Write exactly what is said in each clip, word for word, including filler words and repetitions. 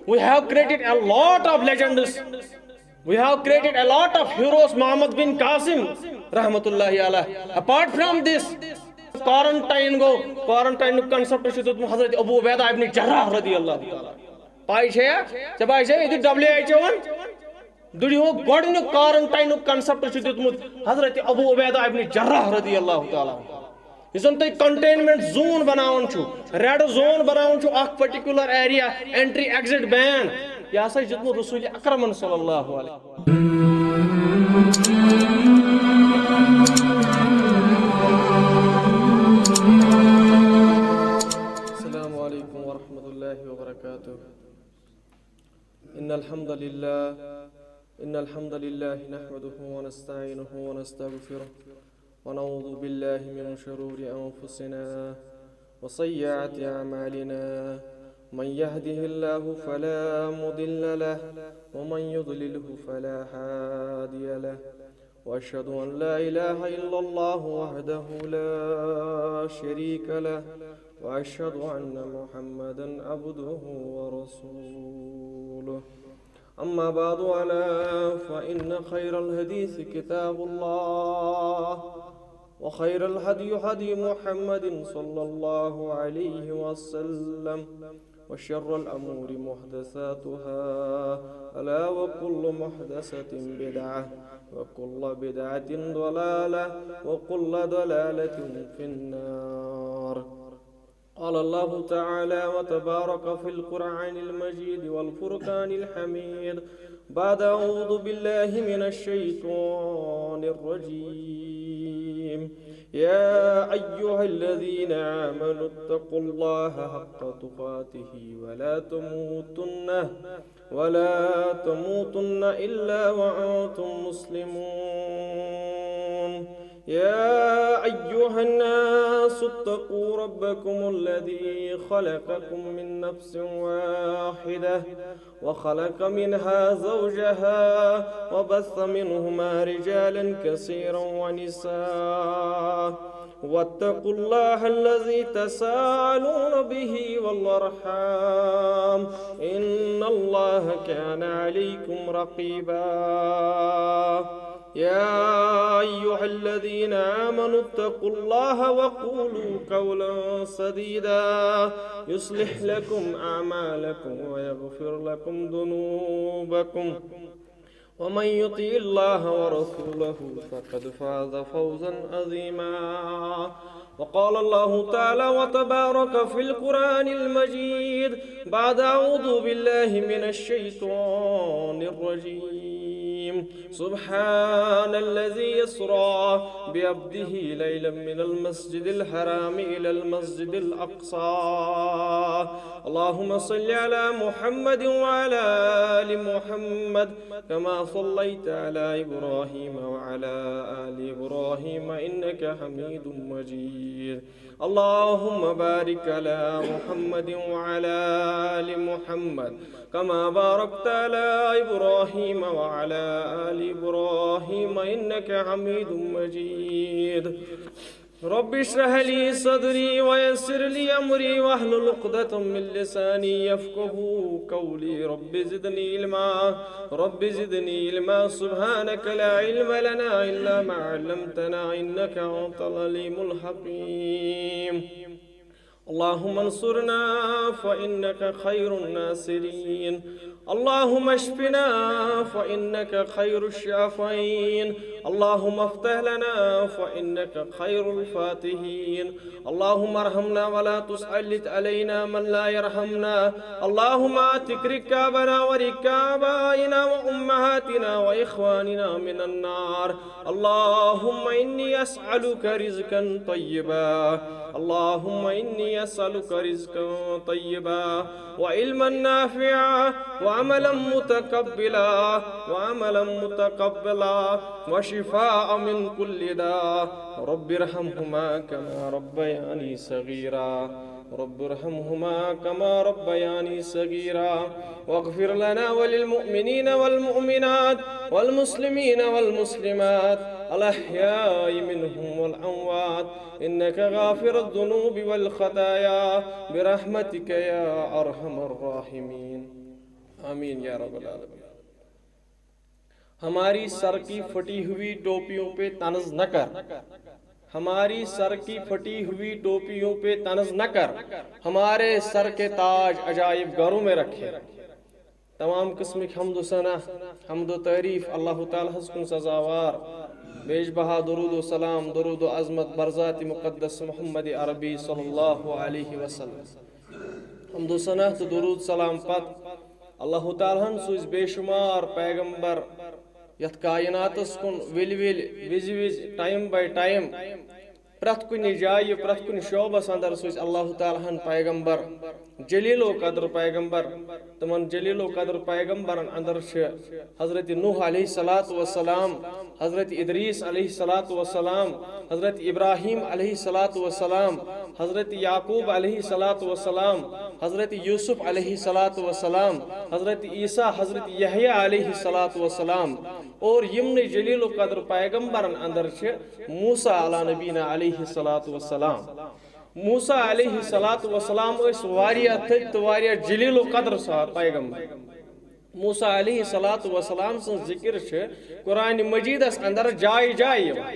We have created a lot of legends. We have created a lot of heroes. Muhammad bin Qasim, rahmatullahi alayh. Apart from this, quarantine گوٚو، quarantine concept چھُ دیُتمُت حضرت ابو عبیدہ ابن جراح رضی اللہ تعالیٰ۔ پاے چھےٚ یا؟ ژےٚ پاے چھےٚ، ییٚتہِ W H O ون دُنیاہُک گۄڈٕنیُک quarantine concept چھُ دیُتمُت حضرت ابو عبیدہ ابن جراح رضی اللہ تعالیٰ۔ یُس زن تُہۍ containment zone بناوان چھِو، red zone بناوان چھِو، اکھ particular area، entry exit ban، یہِ ہسا چھُ دیُتمُت رسول اکرمن صلی اللہ علیہ۔ السلام علیکم ورحمۃ اللہ وبرکاتہ۔ إن الحمد لله إن الحمد لله نحمده ونستعينه ونستغفره، ونعوذ بالله من شرور أنفسنا وسيئات أعمالنا. من يهده الله فلا مضل له، ومن يضلله فلا هادي له. وأشهد أن لا إله إلا الله وحده لا شريك له، وأشهد أن محمدا عبده ورسوله. أما بعد، ألا فإن خير الحديث كتاب الله، وخير الهدي هدي محمد صلى الله عليه وسلم، وشر الأمور محدثاتها، ألا وكل محدثة بدعة، وكل بدعة ضلالة، وكل ضلالة في النار. قال الله تعالى وتبارك في القرآن المجيد والفرقان الحميد، بعد أعوذ بالله من الشيطان الرجيم. يا أيها الذين آمنوا اتقوا الله حق تقاته ولا تموتن ولا تموتن إلا وأنتم مسلمون. يا أيها الناس اتقوا ربكم الذي خلقكم من نفس واحدة وخلق منها زوجها وبث منهما رجالا كثيرا ونساء، واتقوا الله الذي تساءلون به والأرحام، إن الله كان عليكم رقيبا. يا أيها الذين آمنوا اتقوا الله وقولوا قولا سديدا، يصلح لكم أعمالكم ويغفر لكم ذنوبكم، ومن يطع الله ورسوله فقد فاز فوزا عظيما. وقال الله تعالى وتبارك في القرآن المجيد بعد أعوذ بالله من الشيطان الرجيم. سبحان الذي يسرى بعبده ليلا من المسجد الحرام إلى المسجد الأقصى. اللهم صل على محمد وعلى آل محمد كما صليت على إبراهيم وعلى آل إبراهيم إنك حميد مجيد. اللهم بارك على محمد وعلى آل محمد كما باركت على إبراهيم وعلى آل إبراهيم إنك حميد مجيد. رب اشرح لي صدري ويسر لي أمري واحلل عقدة من لساني يفقهوا قولي. رب زدني علما، رب زدني علما. سبحانك لا علم لنا إلا ما علمتنا إنك أنت العليم الحكيم. اللهم انصرنا فإنك خير الناصرين. اللهم اشفنا فإنك خير الشافين. اللهم افتح لنا فإنك خير الفاتحين. اللهم ارحمنا ولا تسلط علينا من لا يرحمنا. اللهم اعتق رقابنا ورقاب آبائنا وأمهاتنا وإخواننا من النار. اللهم إني أسألك رزقا طيبا. اللهم إني أسألك رزقا طيبا وعلما نافعا وعملا متقبلا، وعملا متقبلا وشفاء من كل داء. رب ارحمهما كما ربياني صغيرا. رب ارحمهما كما ربياني صغيرا. واغفر لنا وللمؤمنين والمؤمنات والمسلمين والمسلمات الأحياء منهم والأموات إنك غافر الذنوب والخطايا برحمتك يا أرحم الراحمين. آمین یا رب العالمین۔ ہماری سر کی پھٹی ہوئی ٹوپیوں پہ طنز نہ کر، ہماری سر کی پھٹی ہوئی ٹوپیوں پہ طنز نہ کر، ہمارے سر کے تاج عجائب گھروں میں رکھے۔ تمام قسمٕکۍ حمد و ثنا، حمد و تعریف اللہ تعالیٰ ہس کُن سزاوار۔ بیش بہا درود و سلام، درود و عظمت برذات مقدس محمد عربی صلی اللہ علیہ وسلم۔ حمد و ثنا تہٕ درود سلام پتہٕ اللہ تعالیٰ ہن سوٗزۍ بے شمار پیغمبر یتھ کائناتس کُن ؤلۍ ؤلۍ، وِزِ وِزِ، time by time، پرٛٮ۪تھ کُنہِ جایہِ، پرٛٮ۪تھ کُنہِ شعبس اندر سوٗزۍ اللہ تعالیٰ ہن پیغمبر، جلیل و قدر پیغمبر۔ تِمن جلیل و قدر پیغمبرن اندر چھِ حضرت نوح علیہ الصلوۃ والسلام، حضرت ادریس علیہ الصلوۃ والسلام، حضرت ابراہیم علیہ الصلوۃ والسلام، حضرت یعقوب علیہ الصلوۃ والسلام، حضرت یوسف علیہ الصلوۃ والسلام، حضرت عیسیٰ، حضرت یحییٰ علیہ الصلوۃ والسلام۔ اور یِمنٕے جلیل القدر پیغمبرن اندر چھِ موسیٰ علیٰ نبینا علیہ الصلوۃ والسلام۔ موسیٰ علیہ الصلوۃ والسلام ٲسۍ واریاہ تھٔدۍ تہٕ واریاہ جلیل القدر سا-، پیغمبر۔ موسیٰ علیہ الصلوۃ والسلام سٕنٛز ذکر چھِ قرآن مجیدس اندر جایہِ جایہِ یِوان۔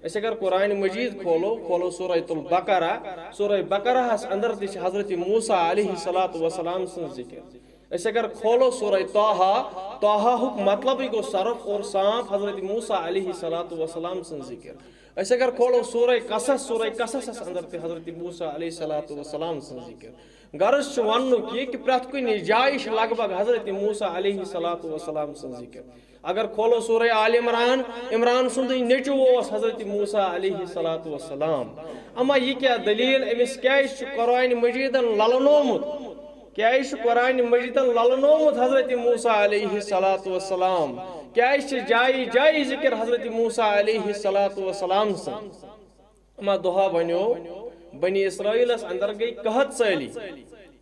أسۍ اگر قرآن مجید کھولو، کھولو سورۃ البقرہ، سورہ بقرہس اندر تہِ چھِ حضرت موسیٰ علیہ الصلوۃ والسلام سٕنٛز ذکر۔ أسۍ اگر کھولو سورہ طٰہٰ، طٰہٰ ہُک مطلبٕے گوٚو صرف اور صاف حضرت موسیٰ علیہ الصلوۃ والسلام سٕنٛز ذکر۔ أسۍ اگر کھولو سورہ قصص، سورہ قصصس اندر تہِ حضرت موسیٰ علیہ الصلوۃ والسلام سٕنٛز ذکر۔ غرض چھُ وننُک یہِ کہِ پرٛٮ۪تھ کُنہِ جایہِ چھِ لگ بگ حضرت موسیٰ علیہ الصلوۃ والسلام سٕنٛز ذکر۔ اگر کھولو سورہ آل عمران، عمران سُنٛدٕے نیٚچوٗ اوس حضرت موسیٰ علیہ الصلوۃ والسلام۔ اما یہِ کیٛاہ دٔلیٖل؟ أمِس کیٛازِ چھُ قرآن مجیدن للنومُت؟ کیٛازِ چھُ قرآن مجیدن للنومُت حضرت موسیٰ علیہ الصلوۃ والسلام؟ کیٛازِ چھِ جایہِ جایہِ ذکر حضرت موسیٰ علیہ الصلوۃ والسلام سٕنٛز؟ اما دۄہا ونیو، بنی اسرائیلس اندر گٔے قحط سٲلی۔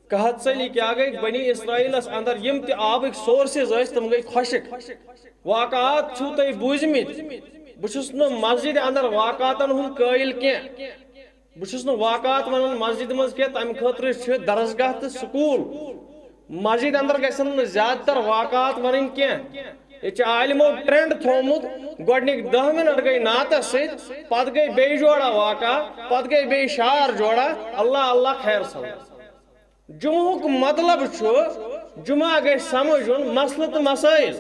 قحط سٲلی کیٛاہ گٔے؟ بنی اسرائیلس اندر یِم تہِ آبٕکۍ sources ٲسۍ، تِم گٔے خۄشک۔ واقعات چھِو تۄہہِ بوٗزمٕتۍ۔ بہٕ چھُس نہٕ مسجد اندر واقعاتن ہُنٛد قٲیِل کینٛہہ۔ بہٕ چھُس نہٕ واقعات ونان مسجد منٛز کینٛہہ، تمہِ خٲطرٕ چھِ درسگاہ تہٕ سکوٗل۔ مسجد اندر گژھن نہٕ زیادٕ تر واقعات ونٕنۍ کینٛہہ۔ ییٚتہِ چھِ عالمو trend تھوومُت، گۄڈٕنِکۍ دَہ منٹ گٔے نعتس سۭتۍ، پتہٕ گٔے بیٚیہِ جوڑا واقعہ، پتہٕ گٔے بیٚیہِ شعر جوڑا، اللہ اللہ خیر سان۔ جمعہُک مطلب چھُ، جمعہ گژھِ سمجھُن مسلہٕ تہٕ مسٲیِل۔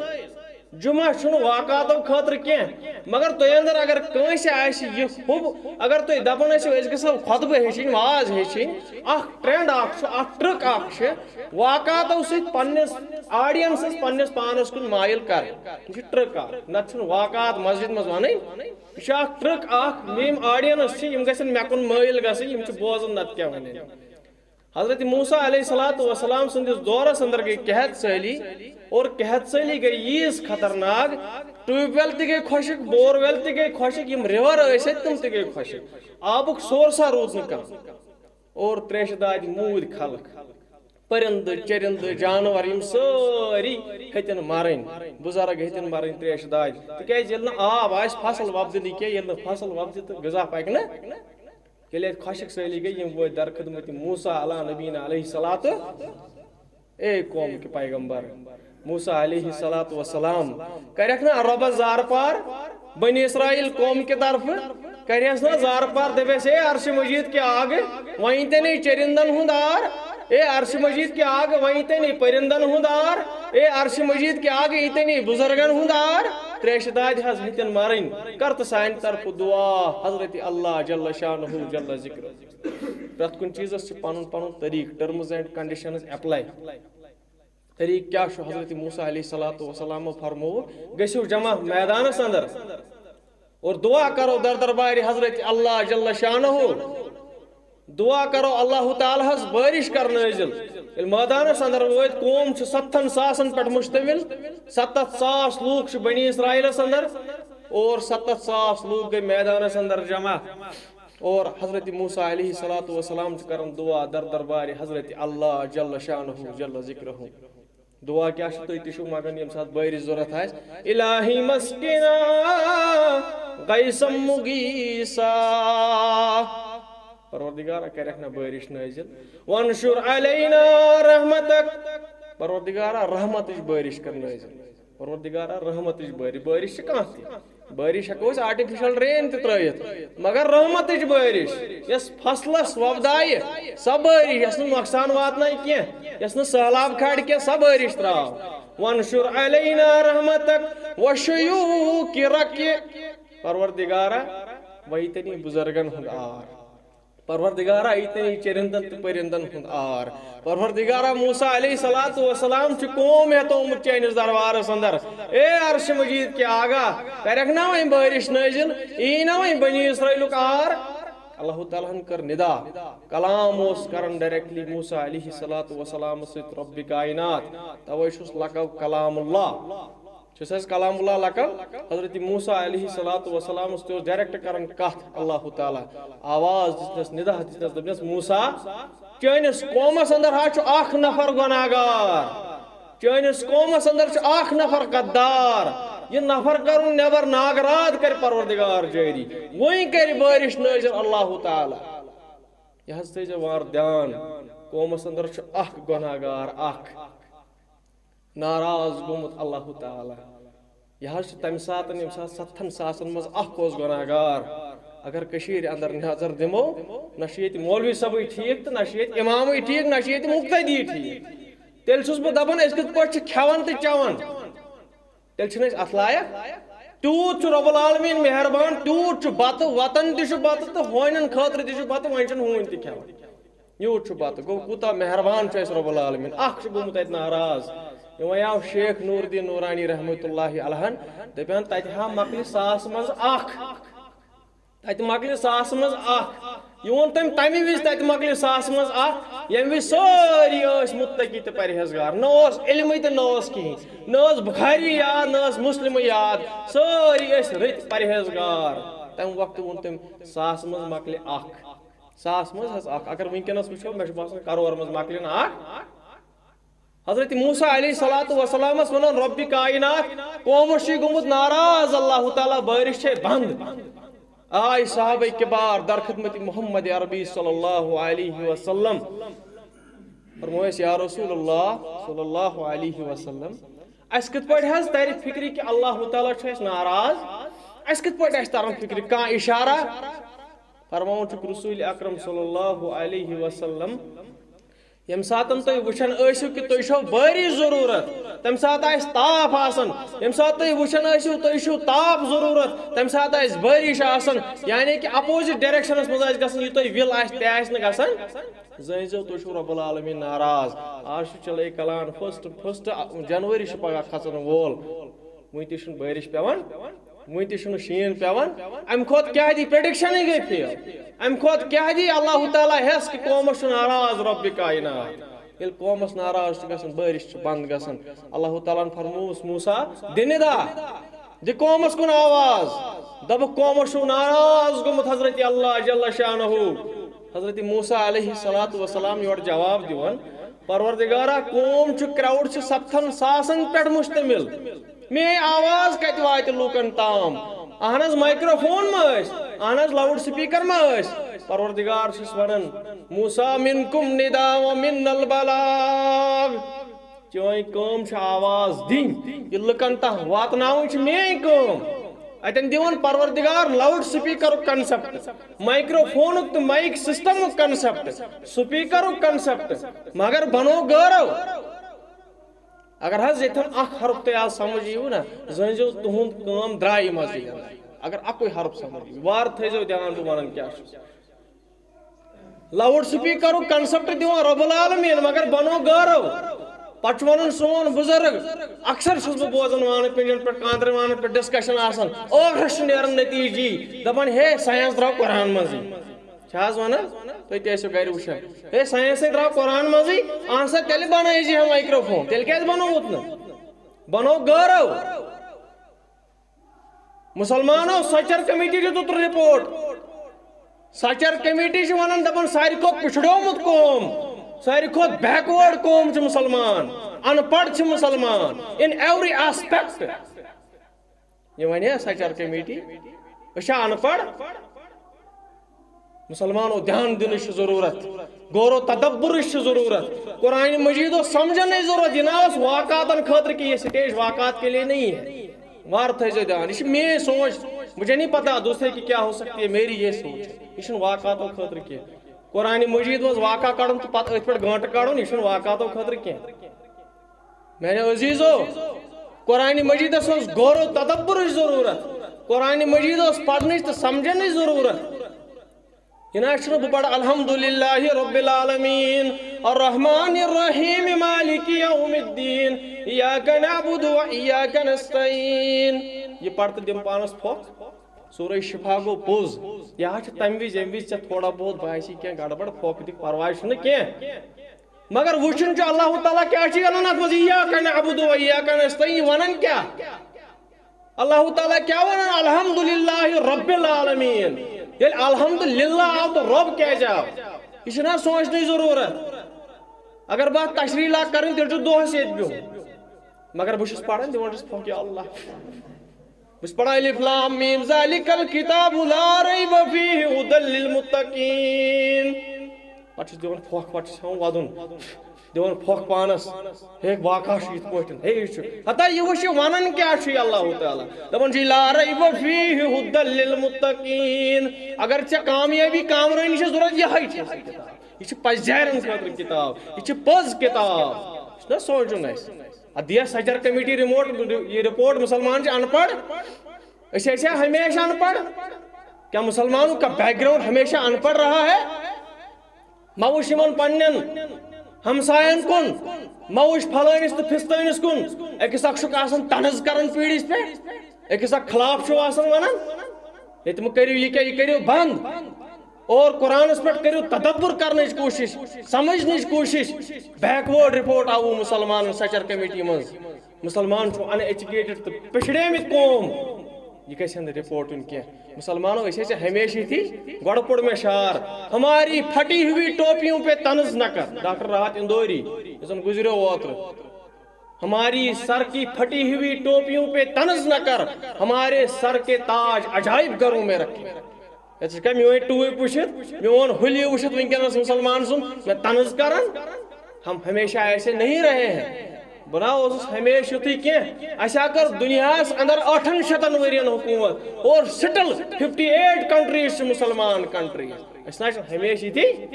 جمعہ چھُنہٕ واقعاتو خٲطرٕ کینٛہہ، مگر تُہۍ اندر اگر کٲنٛسہِ آسہِ یہِ حُب، اگر تُہۍ دپان ٲسِو أسۍ گژھو خطبہٕ ہیٚچھِنۍ، واز ہیٚچھِنۍ، اکھ trend اکھ چھُ، اکھ trick اکھ چھِ، واقعاتو سۭتۍ پننِس audienceس، پننِس پانس کُن مٲیِل کرٕنۍ۔ یہِ چھِ trick اکھ، نتہٕ چھُنہٕ واقعات مسجد منٛز ونٕنۍ۔ یہِ چھِ اکھ trick اکھ، یِم audience چھِ، یِم گژھن مےٚ کُن مٲیِل گژھٕنۍ، یِم چھِ بوزان نتہٕ کیٛاہ ونن۔ حضرت موسیٰ علیہ الصلوۃ والسلام سٕنٛدِس دورس اندر گٔے قحط سٲلی، اور قحط سٲلی گٔے ییٖژ خطرناک، ٹیوب ویل تہِ گٔے خۄشک، بور ویل تہِ گٔے خۄشک، یِم river ٲسۍ اَتہِ تِم تہِ گٔے خۄشک، آبُک sourceا روٗد نہٕ کانٛہہ۔ اور تریشہِ دادِ موٗدۍ خلق، پٔرِندٕ، چٔرِندٕ، جانور، یِم سٲری ہیٚتِن مرٕنۍ، بُزرگ ہیٚتِن مرٕنۍ تریشہِ دادِ۔ تِکیٛازِ ییٚلہِ نہٕ آب آسہِ، فصل وۄپدِ نہٕ کینٛہہ، ییٚلہِ نہٕ فصل وۄپدِ تہٕ غذا پکہِ نہٕ۔ ییٚلہِ اَتہِ خۄشک سٲلی گٔے، یِم وٲتۍ در خدمت موسیٰ علیٰ نبینا علیہ الصلوۃ۔ اے قوم کے پیغمبر موسیٰ علیہ الصلوۃ والسلام، کریکھ نا رۄبس زارٕ پار؟ بنی اسرائیل قوم کے طرفہٕ کریس نا زارٕ پار، دپیس، اے عرش مجید کے آگہٕ، وۄنۍ تہِ نے چٔرِندن ہُنٛد آر، اے عرش مجید کے آگہٕ، وۄنۍ تہِ نے پٔرِندن ہُنٛد آر، اے عرش مجید کے آگہٕ، یہِ تہِ نے بُزرگن ہُنٛد آر۔ تریشہِ دادِ حظ ہیٚتِن مرٕنۍ۔ کر تہٕ سانہِ طرفہٕ دعا حضرت اللہ جل شانہ جل ذکر۔ پرٛٮ۪تھ کُنہِ چیٖزس چھِ پنُن پنُن طریٖقہٕ، terms and conditions apply۔ طریٖقہٕ کیٛاہ چھُ؟ حضرت موسیٰ علیہ الصلوۃ والسلامو فرموو، گٔژھِو جمع میدانس اندر اور دعا کرو در دربارِ حضرت اللہ جل شانہ۔ دعا کرو اللہ تعالیٰ ہس بٲرِش کر نٲزِل۔ ییٚلہِ مٲدانس اندر وٲتۍ، قوم چھُ ستتھن ساسن پٮ۪ٹھ مشتمل، ستتھ ساس لوٗکھ چھِ بنی اسرائیلس اندر، اور ستتھ ساس لوٗکھ گٔے میدانس اندر جمع۔ اور حضرت موسیٰ علیہ الصلوۃ والسلام چھِ کران دعا در دربارِ حضرت اللہ جل شانہ جل ذکرہ۔ دعا کیٛاہ چھِ تُہۍ تہِ چھِو منٛگان ییٚمہِ ساتہٕ بٲرِش ضوٚرتھ آسہِ؟ الہی مسکنا غیثا مغیثا۔ پروردگارا، کریکھ نا بٲرِش نٲزِل۔ وانشر علینا رحمتک۔ پروردگارا، رحمتٕچ بٲرِش کر نٲزِل۔ پروردگارا، رحمتٕچ بٲرِش، بٲرِش چھِ کانٛہہ تہِ۔ بٲرِش ہٮ۪کو أسۍ آرٹیفیشل رین تہِ ترٲیِتھ، مگر رحمتٕچ بٲرِش، یۄس فصلس وۄپدایہِ، سۄ بٲرِش، یۄس نہٕ نۄقصان واتنایہِ کینٛہہ، یۄس نہٕ سہلاب کھالہِ کینٛہہ، سۄ بٲرِش تراو۔ وانشر علینا رحمتک وشیوخ رکِ۔ پروردگارا، ویتنی بزرگن ہُنٛد آر۔ پروردگارا، ییٚتٮ۪ن یہِ چرندن تہٕ پرندن ہُنٛد آر۔ پروردگارا، موسیٰ علیہ الصلوۃ والسلام چھُ قوم ہیتومُت چٲنِس دربارس اندر۔ اے عرش مجید کہِ آگاہ، کرکھ نا وۄنۍ بٲرِش نٲزِل؟ یی نا وۄنۍ بنی اسرائیلُک آر؟ اللہ تعالیٰ ہن کٔر ندا۔ کلام اوس کران ڈائریکٹلی موسیٰ علیہ الصلوۃ والسلام سۭتۍ رب کائنات۔ توے چھُس لقب کلام اللہ۔ چھُس حظ کلام اللہ لقب۔ حضرت موسیٰ علیہ الصلوۃ والسلام اوس، تہِ اوس ڈائریکٹ کران کتھ اللہ تعالیٰ۔ آواز دِژنس، ندا دِژنس، دوٚپنس، "موسیٰ، چٲنِس قومس اندر حظ چھُ اکھ نفر گناہگار۔ چٲنِس قومس اندر چھُ اکھ نفر غدار۔ یہِ نفر کرُن نٮ۪بر، ناگراد کرِ پروردگار جٲری۔ وۄنۍ کرِ بٲرِش نٲزِل اللہ تعالیٰ۔" یہِ حظ تھٲیزیو وارٕ دیان، قومس اندر چھُ اکھ گناہگار، اکھ۔ ناراض گوٚمُت اللہ تعالیٰ۔ یہِ حظ چھُ تَمہِ ساتہٕ، ییٚمہِ ساتہٕ ستتھن ساسن منٛز اکھ اوس گۄناہگار۔ اگر کٔشیٖرِ اندر نظر دِمو، نہ چھُ ییٚتہِ مولوی صٲبٕے ٹھیٖک تہٕ نہ چھُ ییٚتہِ اِمامٕے ٹھیٖک، نہ چھُ ییٚتہِ مُقتدی ٹھیٖک۔ تیٚلہِ چھُس بہٕ دَپان، أسۍ کِتھ پٲٹھۍ چھِ کھٮ۪وان تہٕ چٮ۪وان؟ تیٚلہِ چھِنہٕ أسۍ اَتھ لایق۔ تیوٗت چھُ رۄب العالمیٖن مہربان، تیوٗت چھُ بَتہٕ، وطن تہِ چھُ بَتہٕ تہٕ ہونٮ۪ن خٲطرٕ تہِ چھُ بَتہٕ، وۄنۍ چھِنہٕ ہوٗنۍ تہِ کھٮ۪وان۔ یوٗت چھُ بَتہٕ۔ گوٚو، کوٗتاہ مہربان چھُ اَسہِ رۄب العالمیٖن۔ اَکھ چھُ گوٚمُت اَتہِ ناراض۔ یہِ وۄنۍ آو شیخ نوٗر الدیٖن نوٗرانی رحمتہ اللہ علیہن، دَپان، "تَتہِ ہا مۄکلہِ ساس منٛز اَکھ۔ تَتہِ مۄکلہِ ساس منٛز اَکھ۔" یہِ ووٚن تٔمۍ تَمہِ وِزِ، "تَتہِ مۄکلہِ ساس منٛز اَکھ"، ییٚمہِ وِزِ سٲری ٲسۍ مُتقی تہٕ پرہیزگار۔ نہ اوس علمٕے تہٕ نہ اوس کِہیٖنۍ۔ نہ ٲس بُخاری یاد، نہ ٲس مُسلِمٕے یاد۔ سٲری ٲسۍ رٕتۍ پرہیزگار۔ تَمہِ وقتہٕ ووٚن تٔمۍ، "ساس منٛز مۄکلہِ اَکھ۔" ساس منٛز حظ اکھ۔ اگر وٕنکیٚنس وٕچھو، مےٚ چھُ باسان کرور منٛز مۄکلہِ نہٕ اکھ۔ حضرت موسیٰ علیہ الصلوۃ والسلامس ونان، "رۄبِ کائنات، قومس چھُے گوٚمُت ناراض، اللہ تعالیٰ بٲرِش چھے بنٛد۔" آے صحابہ کبار در خدمت محمد عربی صلی اللہ علیہ وسلم۔ فرمویس، "یا رسول اللہ صلی اللہ علیہ وسلم، اَسہِ کِتھ پٲٹھۍ حظ ترِ فکرِ کہِ اللہ تعالیٰ چھُ اَسہِ ناراض؟ اَسہِ کِتھ پٲٹھۍ آسہِ تران فکرِ کانٛہہ اشارہ؟" فرماوان چھُکھ رسول اکرم صلی اللہ علیہ وسلم، ییٚمہِ ساتہٕ تُہۍ وٕچھان ٲسِو کہِ تُہۍ چھو بٲری ضروٗرت، تَمہِ ساتہٕ آسہِ تاپھ آسان۔ ییٚمہِ ساتہٕ تُہۍ وٕچھان ٲسِو تُہۍ چھِو تاپھ ضروٗرت، تَمہِ ساتہٕ آسہِ بٲرِش آسان۔ یعنی کہِ اپوزٹ ڈائریکشنس منٛز آسہِ گژھان، یہِ تۄہہِ وِل آسہِ، تہِ آسہِ نہٕ گژھان۔ زٲنۍ زیو، تُہۍ چھِو رۄب العالمین ناراض۔ آز چھُ چلے کلان، فسٹ، فسٹ جنوری چھُ پگاہ کھسان وول۔ وٕنہِ تہِ چھُنہٕ بٲرِش پٮ۪وان، وٕنہِ تہِ چھُنہٕ شیٖن پٮ۪وان۔ اَمہِ کھۄتہٕ کیٛاہ دی؟ پریڈکشنٕے گٔے فیل۔ اَمہِ کھۄتہٕ کیٛاہ دی؟ اللہ تعالیٰ ہٮ۪س کہِ قومس چھُ ناراض رۄبِ کائنات۔ ییٚلہِ قومس ناراض چھُ گژھان، بٲرِش چھِ بنٛد گژھان۔ اللہ تعالیٰ ہن فرمووُس، "موسیٰ، دِ ندا، دِ قومس کُن آواز۔" دوٚپُکھ، "قومس چھُو ناراض گوٚمُت حضرت اللہ جل شانہ۔" حضرت موسیٰ علیہ الصلوۃ والسلام یورٕ جواب دِوان، "پروردگارا، قوم چھُ، کراوڈ چھُ ستتھن ساسن پٮ۪ٹھ مشتمل۔ میٲنۍ آواز کتہِ واتہِ لوٗکن تام؟ اہن حظ، مایکروفون ما ٲسۍ؟ اہن حظ، لاؤڈ سپیکر ما ٲسۍ؟" پروردگار چھُس ونان، "موسیٰ، منکم ندا و منا البلاغ۔" چٲنۍ کٲم چھِ آواز دِنۍ، یہِ لُکن تام واتناوٕنۍ چھِ میٲنۍ کٲم۔ اتٮ۪ن دِوان پروردگار لاؤڈ سپیکرُک کنسپٹ، مایکروفونُک تہٕ مایک سسٹمُک کنسپٹ، سپیکرُک کنسپٹ، مگر بنو غٲرو۔ اگر حظ ییٚتٮ۪ن اکھ حرف تۄہہِ آز سمجھ یِیِو نا، زٲنۍ زیو تُہُنٛد کٲم درٛایہِ منٛزٕے۔ اگر اکُے حرف سمجھ یِیِو، وارٕ تھٲیزیو دیان بہٕ ونان کیٛاہ چھُس۔ لاؤڈ سپیکرُک کنسپٹ دِوان رب العالمین، مگر بنو غٲرو۔ پتہٕ چھُ ونان سون بزرگ، اکثر چھُس بہٕ بوزان وانہٕ پِنجن پٮ۪ٹھ، کاندرِ وانن پٮ۪ٹھ ڈسکشن آسان، ٲخرس چھُ نیران نتیجی، دپان، "ہے، ساینس درٛاو قرآن منٛزٕے۔" چھا حظ ونان؟ تُہۍ تہِ ٲسِو گرِ وٕچھان، "ہے، ساینسے درٛاو قرآن منٛزٕے، اہن سا تیٚلہِ بنٲیزِ ہا مایکروفون، تیٚلہِ کیٛازِ بنووُتھ نہٕ؟ بنو غٲرو۔" مسلمانو، سچر کمیٹی دیُت اوترٕ رپورٹ۔ سچر کمیٹی چھِ ونان، دپان، ساروی کھۄتہٕ پِچھڑیومُت قوم، ساروی کھۄتہٕ بیکورڈ قوم چھِ مسلمان، ان پڑھ چھِ مسلمان، in every aspect۔ یہِ ونیا سچر کمیٹی، أسۍ چھا ان پڑھ؟ مسلمانو، دھیان دِنٕچ چھِ ضروٗرت، غور و تدبرٕچ چھِ ضروٗرت۔ قرآن مجید اوس سمجھنٕچ ضروٗرت، یہِ نہ اوس واقعاتن خٲطرٕ کہِ یہ سٹیج واقعات کے لیے نہیں ہے۔ وارٕ تھٲیزیو دھیان، یہِ چھِ میٲنۍ سونچ، مجھے نہیں پتا دوسرے کی کیا ہو سکتی ہے، میری یہ سونچ ہے۔ یہِ چھُنہٕ واقعاتو خٲطرٕ کینٛہہ۔ قرآن مجید منٛز واقعہ کڑُن تہٕ پتہٕ أتھۍ پٮ۪ٹھ گٲنٛٹہٕ کڑُن، یہِ چھُنہٕ واقعاتو خٲطرٕ کینٛہہ۔ میانیو عزیزو، قرآن مجیدس اوس غور و تدبرٕچ ضروٗرت۔ قرآن مجید اوس پرنٕچ تہٕ سمجھنٕچ ضروٗرت۔ یہِ نہ چھُنہٕ بہٕ پرٕ الحمدللہ رب العالمین، الرحمن الرحیم، مالک یوم الدین، ایاک نعبد و ایاک نستعین۔ یہِ پرٕ تہٕ دِم پانس پھۄکھ۔ سورہ شفا گوٚو پوٚز۔ یہِ حظ چھُ تمہِ وِزِ، ییٚمہِ وِزِ ژےٚ تھوڑا بہت باسی کینٛہہ گڑبڑ، پھۄکھ دِکھ، پرواے چھُنہٕ کینٛہہ۔ مگر وٕچھُن چھُ اللہ تعالیٰ کیٛاہ چھُ وَنان اَتھ منٛز، "ایاک نعبد و ایاک نستعین"، یہِ وَنان کیٛاہ؟ اللہ تعالیٰ کیٛاہ وَنان؟ "الحمدللہ رب العالمین"۔ ییٚلہِ الحمدللہ آو تہٕ رب کیٛازِ آو؟ یہِ چھُنہ سونٛچنٕچ ضروٗرت۔ اگر بہٕ اَتھ تشریح لاگہٕ کَرٕنۍ، تیٚلہِ چھُ دۄہَس ییٚتہِ بِہُن۔ مگر بہٕ چھُس پَران، دِوان چھُس پھۄکھ، یا اللہ۔ بہٕ چھُس پران الف لام میم ذالک الکتاب لا ریب فیہ ہدی للمتقین۔ پتہٕ چھُس دِوان پھۄکھ، پتہٕ چھُس ہٮ۪وان وَدُن، دِوان پھۄکھ پانَس۔ ہے، واقعہ چھُ یِتھ پٲٹھۍ، ہے، یہِ چھُ۔ ہتا یہِ وٕچھ، یہِ وَنان کیٛاہ چھُ یہِ اللہ تعالیٰ؟ دَپان چھُ، لا ریب فیہ ہدی للمتقین۔ اگر ژےٚ کامیٲبی کامرٲنی چھِ ضوٚرَتھ، یِہوٚے چھِ سۄ کِتاب۔ یہِ چھِ پَزیٛارٮ۪ن خٲطرٕ کِتاب، یہِ چھِ پٔز کِتاب۔ یہِ چھُنہ سونٛچُن اَسہِ۔ اتھ دِیا سجر کمیٹی رِموٹ، یہِ رپورٹ، مسلمان چھِ ان پڑھ۔ أسۍ ٲسیا ہمیشہ ان پڑھ؟ کیا مسلمانوں کا بیک گراؤنڈ ہمیشہ ان پڑھ رہا ہے؟ ما وٕچھ یِمن پننٮ۪ن ہمساین کُن، ما وٕچھ پھلٲنِس تہٕ پھستٲنِس کُن۔ أکِس اکھ چھُکھ آسان طنز کران پیٖڑِس پٮ۪ٹھ، أکِس اکھ خلاف چھُو آسان ونان، ہے تِم کٔرِو یہِ کیٛاہ، یہِ کٔرِو بنٛد۔ اور قرآنس پٮ۪ٹھ کٔرِو تدبر کرنٕچ کوٗشش، سمجھنٕچ کوٗشش۔ بیک وٲرڈ رپورٹ آوٕ مسلمانن سچر کمیٹی منٛز۔ مسلمان چھُ ان ایجوکیٹڈ تہٕ پچھڑیمٕتۍ قوم۔ یہِ گژھِ نہٕ رپورٹ یُن کینٛہہ۔ مسلمانو، أسۍ ٲسۍ ہمیشہِ یِتھی۔ گۄڈٕ پوٚر مےٚ شعر، ہماری پھٹی ہوئی ٹوپیوں پہ طنز نہ کر، ڈاکٹر راحت اندوری، یُس زن گُزریو اوترٕ۔ ہماری سر کی پھٹی ہوئی ٹوپیوں پہ طنز نہ کر، ہمارے سر کے تاج عجائب گھروں میں رکھے۔ ژٕ چھکھا میٲنۍ ٹوٗپۍ وٕچھِتھ، میون حُلیہِ وٕچھِتھ وٕنکیٚنَس مُسلمان سُنٛد مےٚ طنز کران؟ ہم ہمیشہ ایسے نہیں رہے ہیں۔ بہٕ نہ اوسُس ہمیشہِ یُتھُے کینٛہہ۔ اَسہِ ہا کٔر دُنیاہَس اندر ٲٹھن شیٚتَن ؤرین حکوٗمت، اور still fifty eight countries چھِ مُسلمان countries۔ أسۍ نہ چھِ ہمیشہِ یِتھی۔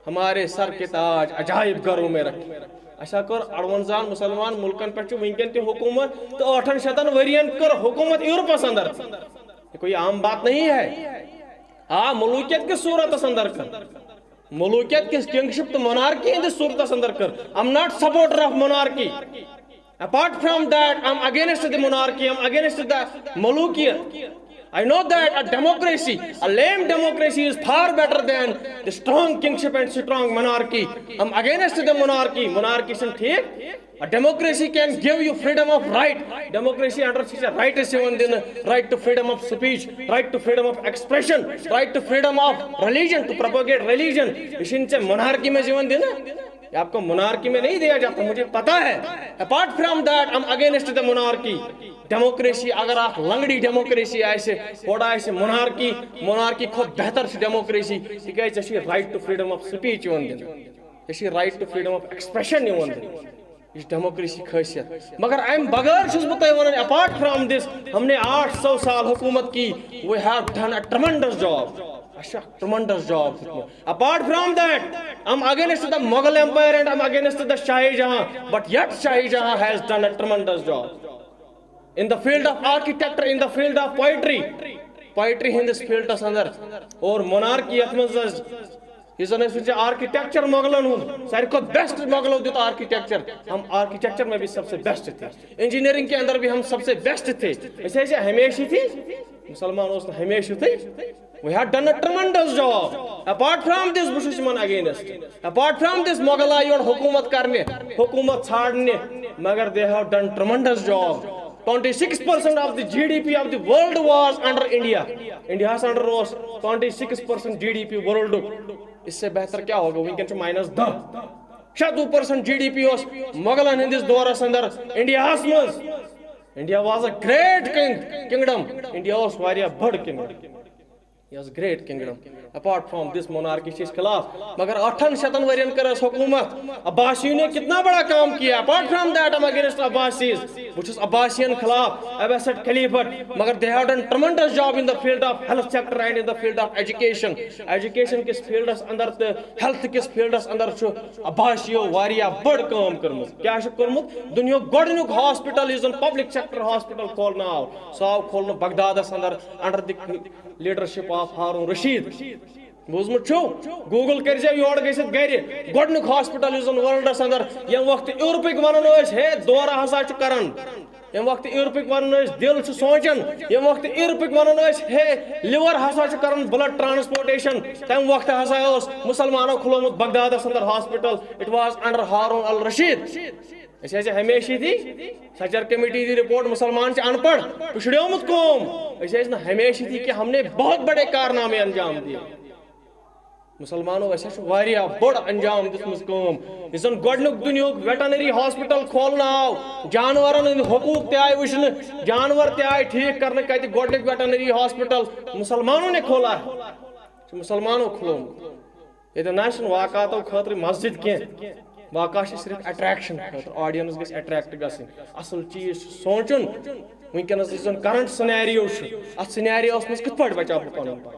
ہمارے سر کے تاج عجائب گھروں میں رکھے۔ اَسہِ ہا کٔر اَروَنزاہَن مُسلمان مُلکَن پٮ۪ٹھ چھُ وٕنکیٚن تہِ حکوٗمت، تہٕ ٲٹھَن شیٚتَن ؤرین کٔر حکوٗمت یورپَس اندر۔ یہ کوئی عام بات نہیں ہے۔ آ، ملوکیت کس صورتس اندر کر، ملوکیت کس، کنگشپ تہٕ مونارکی ہندس صورتس اندر کر۔ I'm not supporter of monarchy. Apart from that, I'm against the monarchy, I'm against the Mulukiyat. I know that a democracy, a lame democracy is far better than the strong kingship and strong monarchy. I'm against the monarchy. Monarchy چھُنہٕ ٹھیٖک۔ A democracy can give you freedom of right. Democracy under چھِ ژےٚ rights یِوان دِنہٕ، right to freedom of speech, right to freedom of expression, right to freedom of religion, to propagate religion. یہِ چھِنہٕ ژےٚ monarchy منٛز یِوان دِنہٕ۔ یہ آپ کو monarchy میں نہیں دیا جاتا، مجھے پتا ہے۔ Apart from that, I'm against the monarchy. Democracy، اگر اکھ لنگڑی democracy آسہِ، گۄڈٕ آسہِ monarchy، monarchy کھۄتہٕ بہتر چھِ democracy، تِکیازِ ژےٚ چھُے right to freedom of speech یِوان دِنہٕ۔ ژےٚ چھُے right to freedom of expression یِوان دِنہٕ۔ یہ چھِ democracy خٲصیت۔ مگر امہِ بغٲر چھُس بہٕ تۄہہِ ونان، apart from this، ہم نے آٹھ سو سال حکومت کی، we have done a tremendous job۔ اَسہِ چھُ اکھ tremendous job دیُتمُت۔ Apart from that, I'm against the Mughal Empire and I'm against the Shah Jahan, but yet Shah Jahan has done a tremendous job in the field of architecture, in the field of poetry, poetry ہٕنٛدِس fields اندر، اور monarchy یتھ منٛز حظ، یُس زن أسۍ وٕچھو architecture مۄغلن ہُنٛد، ساروی کھۄتہٕ best مۄغلو دیُت architecture، ہم architecture میں بھی سب سے best تھے، engineering کے اندر بھی ہم سب سے best تھے۔ أسۍ ٲسۍ ہمیشہِ تھی، مسلمان اوس نہٕ ہمیشہِ تھی۔ We have done a tremendous job. Apart from this، بہٕ چھُس یِمن against۔ Apart from this، مۄغل آے یور حکوٗمت کرنہِ، حکوٗمت ژھانڈنہِ، مگر they have done tremendous job. Twenty six percent of the G D P of the world was under India. انڈیاہس اندر اوس twenty six percent G D P world۔ اس سے بہتر کیا ہوگا؟ وٕنکیٚن چھُ minus دہ۔ شیٚتوُہ percent G D P اوس مۄغلن ہٕنٛدِس دورس اندر انڈیاہس منٛز۔ India was a great king-, kingdom. India اوس واریاہ بٔڑ kingdom۔ Yes, great kingdom. Apart from this monarchy چھِ أسۍ خلاف، مگر ٲٹھن شیٚتن ؤرین کٔر اَسہِ حکوٗمت۔ عباسیوں نے کتنا بڑا کام کیا؟ Apart from that, I'm against Abbasis. بہٕ چھُس عباسین خلاف، Abbasid caliphate، مگر they have done tremendous job in the field of health sector and in the field of education. Education کِس فیلڈس اندر تہٕ ہیلتھ کِس فیلڈس اندر چھُ عباسیو واریاہ بٔڑ کٲم کٔرمٕژ۔ کیٛاہ چھُ کوٚرمُت؟ دُنیاہُک گۄڈٕنیُک ہاسپٹل یُس زن پبلک سیکٹر ہاسپٹل کھولنہٕ آو، سُہ آو کھولنہٕ بغدادس اندر under the leadership of Haroon Rashid. بوٗزمُت چھُو؟ گوٗگل کٔرۍزیو یورٕ گٔژھِتھ گرِ۔ گۄڈٕنیُک ہاسپٹل یُس زن ورلڈس اندر، ییٚمہِ وقتہٕ یورپٕکۍ ونان ٲسۍ، ہے، دورٕ ہسا چھُ کران، ییٚمہِ وقتہٕ یورپٕکۍ ونان ٲسۍ، دِل چھُ سونچان، ییٚمہِ وقتہٕ یورپٕکۍ ونان ٲسۍ، ہے، liver ہسا چھُ کران blood transportation، تمہِ وقتہٕ ہسا اوس مسلمانو کھُلومُت بغدادس اندر hospital. It was under Harun al-Rashid. أسۍ ٲسۍ ہمیشہِ یِتھی، سچر کمیٹی دی رپورٹ، مسلمان چھِ ان پڑھ، پچھڑیومُت قوم۔ أسۍ ٲسۍ نہٕ ہمیشہِ یِتھی کہ ہم نے بہت بڑے کارنامے انجام دیے۔ مسلمانو، اَسہِ چھُ واریاہ بوٚڑ انجام دِژمٕژ کٲم۔ یُس زن گۄڈٕنیُک دُنیہُک ویٹرنری ہاسپٹل کھولنہٕ آو، جانورن ہٕنٛدۍ حقوٗق تہِ آیہِ وٕچھنہٕ، جانور تہِ آیہِ ٹھیٖک کرنہٕ۔ کتہِ گۄڈٕنیُک ویٹرنری ہاسپٹل؟ مسلمانو نے کھولا، چھُ مسلمانو کھُلومُت۔ ییٚتہِ نہ چھُنہٕ واقعاتو خٲطرٕ مسجد کینٛہہ، واقعہ چھِ صرف اٹریکشن خٲطرٕ، آڈینس گژھِ اٹریکٹ گژھٕنۍ۔ اصل چیٖز چھُ سونچُن، وٕنکیٚنس یُس زن کرنٹ سینیریو چھُ، اتھ سینیریوس منٛز کِتھ پٲٹھۍ بچاو بہٕ پنُن پان؟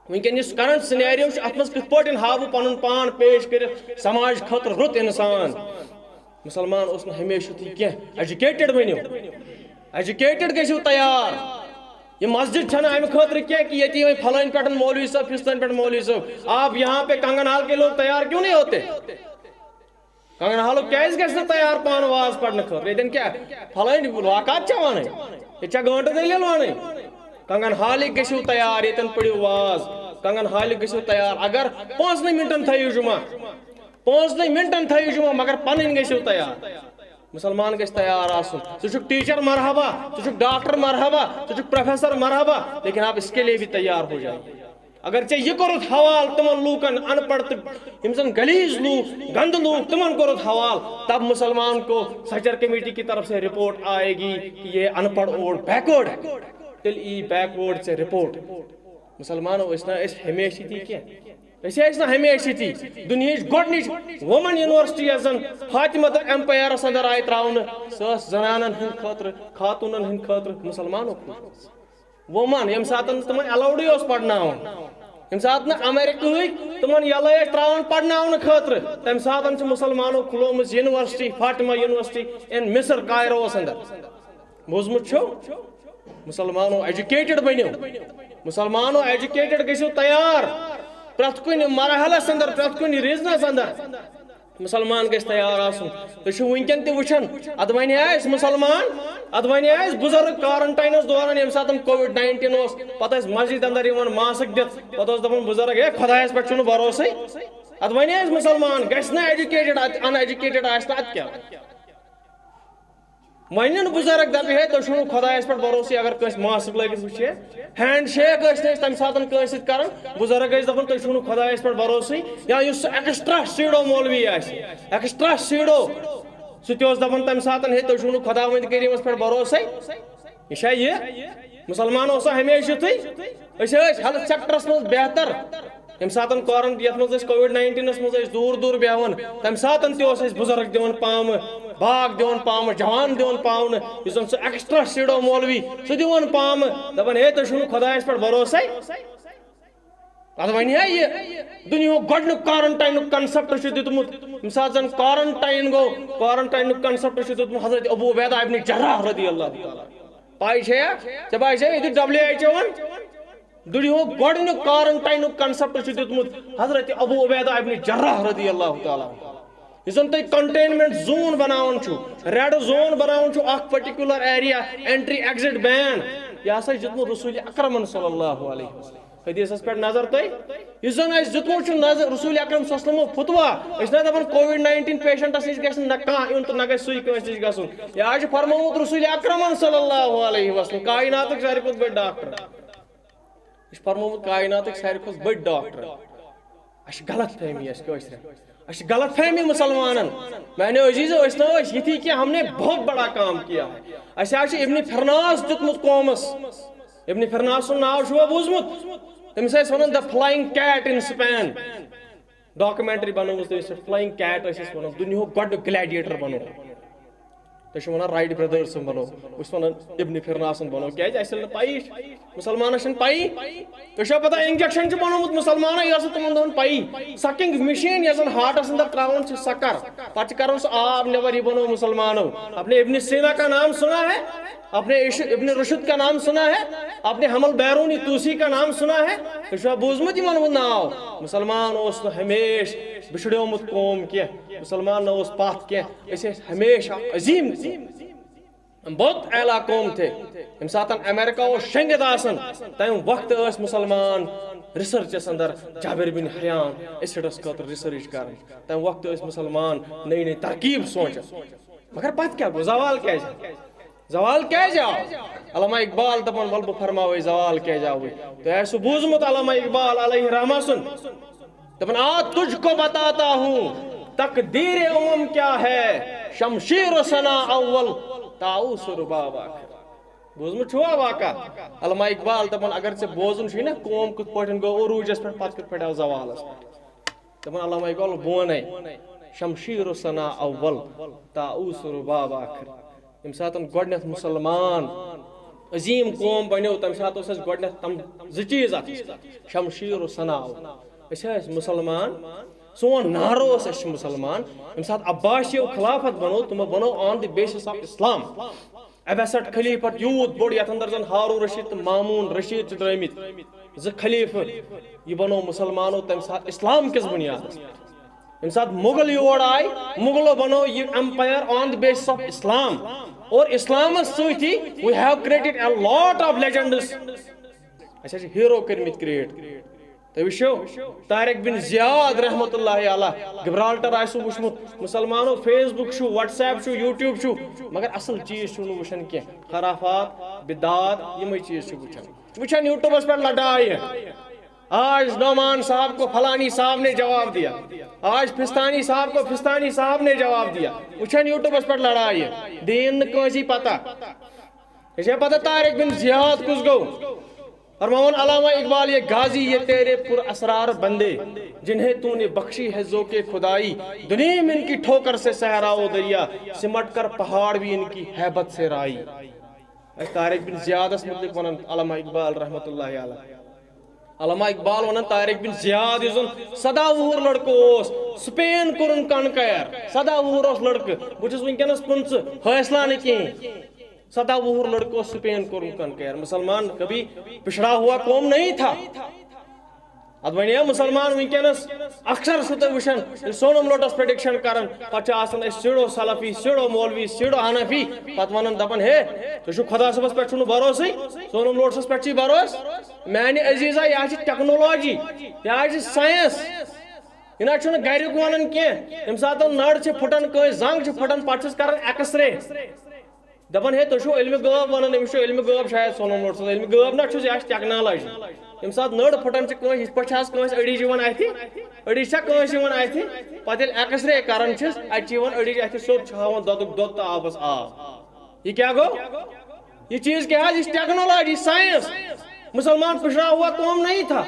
وٕنکیٚن یُس کرنٹ سینیریو چھُ، اتھ منٛز کِتھ پٲٹھۍ ہاوٕ بہٕ پنُن پان پیش کٔرِتھ سماج خٲطرٕ رُت انسان؟ مسلمان اوس نہٕ ہمیشہِ یُتھُے کینٛہہ، ایجوکیٹڈ بٔنِو، ایجوکیٹڈ گٔژھِو تیار۔ یہِ مسجد چھنہٕ امہِ خٲطرٕ کینٛہہ کہ ییٚتہِ یِوان فلٲنۍ پٮ۪ٹھ مولوی صٲب، فستٲنۍ پٮ۪ٹھ مولوی صٲب۔ آپ یہاں پہ کنگن ہال کے لوگ تیار کیوں نہیں ہوتے؟ کنگن ہالُک کیازِ گژھِ نہٕ تیار پانہٕ واز پرنہٕ خٲطرٕ؟ ییٚتٮ۪ن کیٛاہ فلٲنۍ واقعات چھا ونٕنۍ؟ ییٚتہِ چھا گٲنٹہٕ دٔلیٖل ونٕنۍ؟ کنگن ہالٕکۍ گٔژھِو تیار، ییٚتٮ۪ن پٔرِو واز۔ کنگن ہالٕکۍ گٔژھِو تیار۔ اگر پانٛژنٕے منٹن تھٲیِو جمعہ، پانٛژنٕے منٹن تھٲیِو جمعہ، مگر پنٕنۍ گٔژھِو تیار۔ مسلمان گژھِ تیار آسُن۔ ژٕ چھُکھ ٹیچر، مرحبا، ژٕ چھُکھ ڈاکٹر، مرحبا، ژٕ چھُکھ پروفیسر، مرحبا، لیکن آپ اس کے لیے بھی تیار ہو جائیں۔ اگر ژےٚ یہِ کوٚرُتھ حوالہٕ تِمن لوٗکن، ان پڑھ تہٕ یِم زن غلیظ لوٗکھ، گندٕ لوٗکھ، تِمن کوٚرُتھ حوالہٕ، تب مسلمان کو سچر کمیٹی کی طرف سے رپورٹ آئے گی کہ یہ ان پڑھ اور بیکورڈ ہے۔ تیٚلہِ یی بیکورڈ ژےٚ رپورٹ۔ مسلمانو، أسۍ نہ ٲسۍ ہمیشہِ تی کینٛہہ۔ أسۍ ٲسۍ نہٕ ہمیشہِ تی۔ دُنیہٕچ گۄڈٕنِچ وومن یونیورسٹی یۄس زن فاطمہ تہٕ ایمپایرس اندر آیہِ تراونہٕ، سۄ ٲس زنانن ہٕنٛدِ خٲطرٕ، خاتوٗنن ہٕنٛدِ خٲطرٕ، مسلمانو کھوٗجمٕژ۔ وومن، ییٚمہِ ساتہٕ نہٕ تِمن الاوڈٕے اوس پرناوُن، ییٚمہِ ساتہٕ نہٕ امریکہٕکۍ تِمن یلہٕ ٲسۍ تراوان پرناونہٕ خٲطرٕ، تمہِ ساتہٕ چھِ مسلمانو کھُلومٕژ یونیورسٹی، فاطمہ یونیورسٹی in مصر، کائروس اندر۔ بوٗزمُت چھُو؟ مسلمانو، ایجوکیٹڈ بٔنِو۔ مسلمانو، ایجوکیٹڈ گٔژھِو تیار۔ پرٛٮ۪تھ کُنہِ مرحلس اندر، پرٛٮ۪تھ کُنہِ ریٖجنس اندر مسلمان گژھِ تیار آسُن۔ تُہۍ چھِو وٕنکٮ۪ن تہِ وٕچھان، ادٕ وۄنۍ آسہِ مسلمان، ادٕ وۄنۍ آسہِ بُزرگ کارنٹاینس دوران، ییٚمہِ ساتہٕ کووِڈ ناینٹیٖن اوس، پتہٕ ٲسۍ مسجد اندر یِوان ماسک دِتھ، پتہٕ اوس دپان بُزرگ، ہے، خۄدایس پٮ۪ٹھ چھُنہٕ بھروسے۔ ادٕ وۄنۍ آسہِ مسلمان، گژھِ نہ ایجوکیٹڈ، اتہِ ان ایجوکیٹڈ آسہِ نہٕ، اتہِ کیٛاہ؟ وۄنۍ نہٕ بُزرگ دپہِ ہے، تُہۍ چھُو نہٕ خۄدایس پٮ۪ٹھ بھروسٕے، اگر کٲنٛسہِ ماسک لٲگِتھ وٕچھِ ہے۔ ہینڈ شیک ٲسۍ نہٕ أسۍ تمہِ ساتہٕ کٲنٛسہِ سۭتۍ کران، بُزرگ ٲسۍ دپان، تُہۍ چھُو نہٕ خۄدایس پٮ۪ٹھ بھروسٕے۔ یا یُس سُہ ایکسٹرا سیٖڈو مولوی آسہِ، ایکسٹرا سیٖڈو، سُہ تہِ اوس دپان تمہِ ساتہٕ، ہے، تُہۍ چھُو نہٕ خۄداوندِ کریٖمس پٮ۪ٹھ بھروسے۔ یہِ چھا یہِ؟ مسلمان اوسا ہمیشہِ یُتھُے؟ أسۍ ٲسۍ ہیلتھ سیکٹرس منٛز بہتر۔ ییٚمہِ ساتہٕ کورن، یتھ منٛز أسۍ کووِڈ ناینٹیٖنس منٛز ٲسۍ دوٗر دوٗر بیہوان، تمہِ ساتہٕ تہِ اوس اَسہِ بُزرگ دِوان پامہٕ، باغ دِوان پامہٕ، جوان دِوان پامہٕ، یُس زن سُہ ایکسٹرا سیٖڈو مولوی، سُہ دِوان پامہٕ، دپان، ہے، تُہۍ چھُو نہٕ خۄدایس پٮ۪ٹھ بھروسے۔ ادٕ وۄنۍ ہے یہِ دُنیاہُک گۄڈٕنیُک کارنٹاینُک کنسپٹ چھُ دیُتمُت، ییٚمہِ ساتہٕ زن کارنٹاین گوٚو، کارنٹاینُک کنسپٹ چھُ دیُتمُت حضرت ابو عبیدہ ابن جراح رضی اللہ تعالیٰ۔ پاے چھےٚ یا؟ ژےٚ پاے چھےٚ، ییٚتہِ ڈبلیو ایچ اوَن دُنیہُک گۄڈٕنیُک کارنٹاینُک کنسپٹ چھُ دیُتمُت حضرت ابو عبیدہ ابن جراح رضی اللہ تعالیٰ عنہ۔ یُس زن تُہۍ کنٹینمنٹ زون بناوان چھِو، ریڈ زون بناوان چھِو، اکھ پرٹیکولر ایریا، انٹری ایگزٹ بین، یہِ ہسا چھُ دیُتمُت رسول اکرمن صلی اللہ علیہ وسلم۔ حدیثس پٮ۪ٹھ نظر تُہۍ، یُس زن اَسہِ دیُتمُت چھُ نظر رسول اکرم صلی اللہ علیہ وسلمو فتوا، أسۍ نہ دپان کووِڈ ناینٹیٖن پیشنٹس نِش گژھِ نہٕ نہ کانٛہہ یُن تہٕ نہ گژھِ سُے کٲنٛسہِ نِش گژھُن۔ یہِ حظ چھُ فرمومُت رسول اکرمن صلی اللہ علیہ وسلم، کائناتٕکۍ ساروی کھۄتہٕ بٔڑۍ ڈاکٹر۔ یہِ چھُ فرمومُت کائناتٕکۍ ساروی کھۄتہٕ بٔڑۍ ڈاکٹر۔ اَسہِ چھِ غلط فہمی اَسہِ کٲشرٮ۪ن۔ اَسہِ چھِ غلط فہمی مُسلمانن۔ میانیو عزیزو، أسۍ نہ ٲسۍ یِتھی کینٛہہ، ہم نے بہت بڑا کام کیا۔ اَسہِ حظ چھُ ابن فرناس دیُتمُت قومس۔ ابن فرناس سُنٛد ناو چھُوا بوٗزمُت؟ تٔمِس ٲسۍ وَنان The Flying Cat in Spain. Documentary بنٲومٕژ تٔمۍ سٕنٛز Flying Cat ٲسۍ أسۍ وَنان، دُنیاہُک گۄڈٕنیُک gladiator بنوو۔ تُہۍ چھِو وَنان Wright Brothers بنوو، بہٕ چھُس وَنان ابن فرناسن بنوو۔ کیٛازِ؟ اَسہِ ییٚلہِ نہٕ پَیی چھِ، مُسلمانَس چھَنہٕ پَیی۔ تُہۍ چھِوا پَتہ injection چھُ بنوومُت مُسلمانَن، یۄس نہٕ تِمَن دۄہَن پَیی؟ Sucking machine یۄس زَن heartَس اندر ترٛاوان چھِ سَکَر، پَتہٕ چھِ کَران سُہ آب نٮ۪بر، یہِ بنوو مُسلمانو۔ اپنے ابن سینا کا نام سنا ہے؟ اپنے اش-، ابن رشد کا نام سنا ہے؟ اپنے حمل بیرونی طوسی کا نام سنا ہے؟ تُہۍ چھُوا بوٗزمُت یِمن ہُنٛد ناو؟ مُسلمان اوس نہٕ ہمیشہِ بِچھڑیومُت قوم کینٛہہ، مُسلمان نہ اوس پتھ کینٛہہ، أسۍ ٲسۍ ہمیشہِ اکھ عظیٖم قوم، بہت اعلیٰ قوم تھے۔ ییٚمہِ ساتہٕ امریکہ اوس شیٚنگِتھ آسان، تمہِ وقتہٕ ٲسۍ مُسلمان researchس اندر، جابر بن حیان ایسڈس خٲطرٕ research کران، تمہِ وقتہٕ ٲسۍ مُسلمان نٔے نٔے ترکیب سونچان۔ مگر پتہٕ کیٛاہ گوٚو؟ زوال کیٛازِ آو؟ زوال کیٛازِ آو؟ علامہ اقبال دپان، ول بہٕ فرماوے زوال کیٛازِ آوٕے۔ تۄہہِ آسِوٕ بوٗزمُت علامہ اقبال علیہ رحمہ سُنٛد، دپان، آ تجھ کو بتاتا ہوں تقدیر امم کیا ہے، شمشیر و ثنا اول، طاؤس و رباب آخر۔ بوٗزمُت چھُوا واقعہ؟ علامہ اقبال دپان، اگر ژےٚ بوزُن چھُے نا قوم کِتھ پٲٹھۍ گوٚو عروٗجس پٮ۪ٹھ، پتہٕ کِتھ پٲٹھۍ آو زوالس پٮ۪ٹھ؟ دپان علامہ اقبال، بہٕ ونے، شمشیر و ثنا اول، طاؤس و رباب آخر۔ ییٚمہِ ساتہٕ گۄڈٕنیتھ مُسلمان عظیٖم قوم بنیو، تمہِ ساتہٕ اوس اَسہِ گۄڈٕنیتھ تم زٕ چیٖز اَتھس منٛز، شمشیر و ثنا اول۔ أسۍ ٲسۍ مُسلمان، سون نعرٕ اوس أسۍ چھِ مُسلمان۔ ییٚمہِ ساتہٕ عباسیو خلافت بنوو، تِمو بنوو on the basis of Islam۔ ابیسٹ خلیفت یوٗت بوٚڑ، یتھ اندر زن ہارون رشید تہٕ مامون رشید چھِ درٲمٕتۍ، زٕ خلیفہٕ۔ یہِ بنوو مُسلمانو تمہِ ساتہٕ اسلام کِس بُنیادس پٮ۪ٹھ۔ ییٚمہِ ساتہٕ مُغل یور آے، مُغلو بنوو یہِ empire on the basis of Islam۔ اور اسلامس سۭتی we have created a lot of legends۔ اسہِ حظ چھِ hero کٔرمٕتۍ create۔ تُہۍ وٕچھِو، طارق بن زیاد رحمتہ اللہ علیہ، گبرالٹر آسِوٕ وٕچھمُت، مُسلمانو Facebook چھُ، WhatsApp چھُ، YouTube چھُ، مگر اصل چیٖز چھُو نہٕ وٕچھان کینٛہہ، خرافات، بدعات، یِمے چیٖز چھِ وٕچھان۔ وٕچھان YouTubeس پٮ۪ٹھ لڑایہِ، آج نعمان صاحب کو فلانی صاحب نے جواب دیا، آج فستانی صاحب کو فستانی صاحب نے جواب دیا۔ وٕچھان YouTubeس پٮ۪ٹھ لڑایہِ، دیٖن نہٕ کٲنٛسی پتہ۔ ژےٚ چھےٚ پتہ طارق بن زیاد کُس گوٚو؟ فرماوان علامہ اقبال، یہ غازی، یہ تیرے پر اسرار بندے، جنہیں تو نے بخشی ہے ذوق خدائی، دنیا میں ان کی ٹھوکر سے صحرا و دریا، سمٹ کر پہاڑ بھی ان کی ہیبت سے رائی۔ اَسہِ طارق بن زیادس مُتعلق ونان علامہ اقبال رحمتہ اللہ علیہ۔ علامہ اقبال ونان طارق بن زیاد، یُس زن سداہ وُہُر لڑکہٕ اوس، سپین کوٚرُن conquer، سداہ وُہُر اوس لڑکہٕ، بہٕ چھُس وٕنکیٚنس پٕنٛژٕہ، حٲصلہ نہٕ کِہیٖنۍ۔ سداہ وُہُر لڑکہٕ اوس سپین کوٚرُن conquer۔ مُسلمان کبھی پچھڑا ہوا قوم نہیں تھا۔ اتھ ونے مُسلمان وٕنکیٚنس، اکثر چھُو تُہۍ وٕچھان، ییٚلہِ سونم لوٹس prediction کران، پتہٕ چھِ آسان أسۍ سیٖڈو سلفی، سیٖڈو مولوی، سیٖڈو حنفی، پتہٕ ونان دپان، ہے، تُہۍ چھِو خدا صٲبس پٮ۪ٹھ چھُو نہٕ بھروسٕے، سونم لوٹسس پٮ۪ٹھ چھُے بھروسہٕ۔ میانہِ عزیزا، یہِ حظ چھِ technology، یہِ حظ چھِ science۔ یہِ نہ حظ چھُنہٕ گریُک ونان کینٛہہ۔ ییٚمہِ ساتہٕ نٔر چھِ پھُٹان، کٲنٛسہِ زنٛگ چھِ پھُٹان، پتہٕ چھِس کران X-ray۔ دپان، ہے، تُہۍ چھِو علمِ غٲب ونان، أمِس چھُ علمِ غٲب شاید سونم لوٹسس۔ علمِ غٲب نہ چھُ، یہِ آسہِ technology۔ ییٚمہِ ساتہٕ نٔر پھُٹان چھِ کٲنٛسہِ، یِتھ پٲٹھۍ چھِ آز کٲنٛسہِ أڈِج یِوان اَتھِ، أڈِج چھا کٲنٛسہِ یِوان اَتھِ، پتہٕ ییٚلہِ X-ray کران چھِس، اتہِ چھِ یِوان أڈِج اَتھِ سیوٚد، چھِ ہاوان دۄدُک دۄد تہٕ آبس آب۔ یہِ کیٛاہ گوٚو؟ یہِ چیٖز کیٛاہ حظ؟ یہِ چھِ technology، science۔ مُسلمان پچھڑا ہوا قوم نہیں تھا۔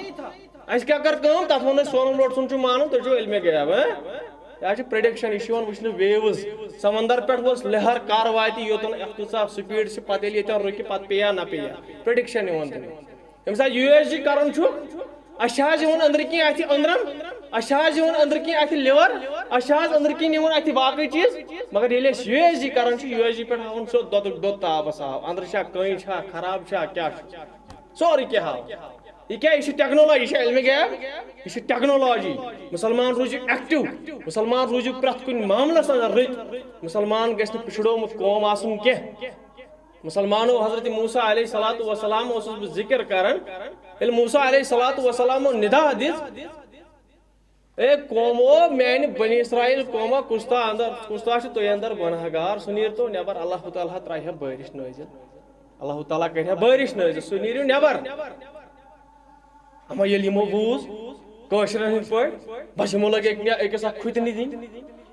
اَسہِ کیٛاہ کٔر کٲم؟ تَتھ ووٚن اَسہِ سونم لوٹسُن چھُ مانُن، تُہۍ چھِو علمِ غیب، ہہ؟ یہِ حظ چھِ prediction، یہِ چھِ یِوان وٕچھنہٕ waves۔ سمندر پٮ۪ٹھ ووت لہر کر واتہِ، یوٚتَن اَتھ کۭژاہ speed چھِ، پَتہٕ ییٚلہِ ییٚتٮ۪ن رُکہِ، پَتہٕ پیٚیا نہ پیٚیا۔ Prediction یِوان دِنہٕ۔ ییٚمہِ ساتہٕ USG کران چھُ، اَسہِ چھِ حظ یِوان أنٛدرٕ کِنۍ اَتھِ أنٛدرَم، اَسہِ چھِ حظ یِوان أنٛدرٕ کِنۍ اَتھِ liver، اَسہِ چھِ حظ أنٛدرٕ کِنۍ یِوان اَتھِ باقٕے چیٖز، مگر ییٚلہِ أسۍ USG کران چھِ، USG پٮ۪ٹھ ہاوان سیوٚد دۄدُک دۄد تہٕ آبَس آب، أنٛدرٕ چھا، کٔنۍ چھا، خراب چھا، کیٛاہ چھُ؟ سورُے کینٛہہ ہاوان۔ یہِ کیٛاہ؟ یہِ چھِ technology، یہِ چھا علمِ غیب؟ یہِ چھِ technology۔ مُسلمان روٗزِو active، مُسلمان روٗزِو پرٛٮ۪تھ کُنہِ معاملَس اندر رٕتۍ۔ مُسلمان گژھِ نہٕ پِچھڑومُت قوم آسُن کینٛہہ۔ مُسلمانو، حضرت موسیٰ علیہ الصلوۃ والسلام اوسُس بہٕ ذِکِر کران۔ ییٚلہِ موسیٰ علیہ الصلوۃ والسلامو ندا دِژ، اے قومو، میانہِ بنی اسرائیل قوما، کُس تا اندر، کُس تا چھُ تُہۍ اندر گۄناہ گار، سُہ نیٖرتو نٮ۪بر، اللہ تعالیٰ ترٛایہِ ہا بٲرِش نٲزِل، اللہ تعالیٰ کرِ ہا بٲرِش نٲزِل، سُہ نیٖرِو نٮ۪بر۔ اما ییٚلہِ یِمو بوٗز کٲشرٮ۪ن ہٕنٛدۍ پٲٹھۍ، بس یِمو لٲگۍ أکۍ، أکِس اکھ کھُتنہِ دِنۍ،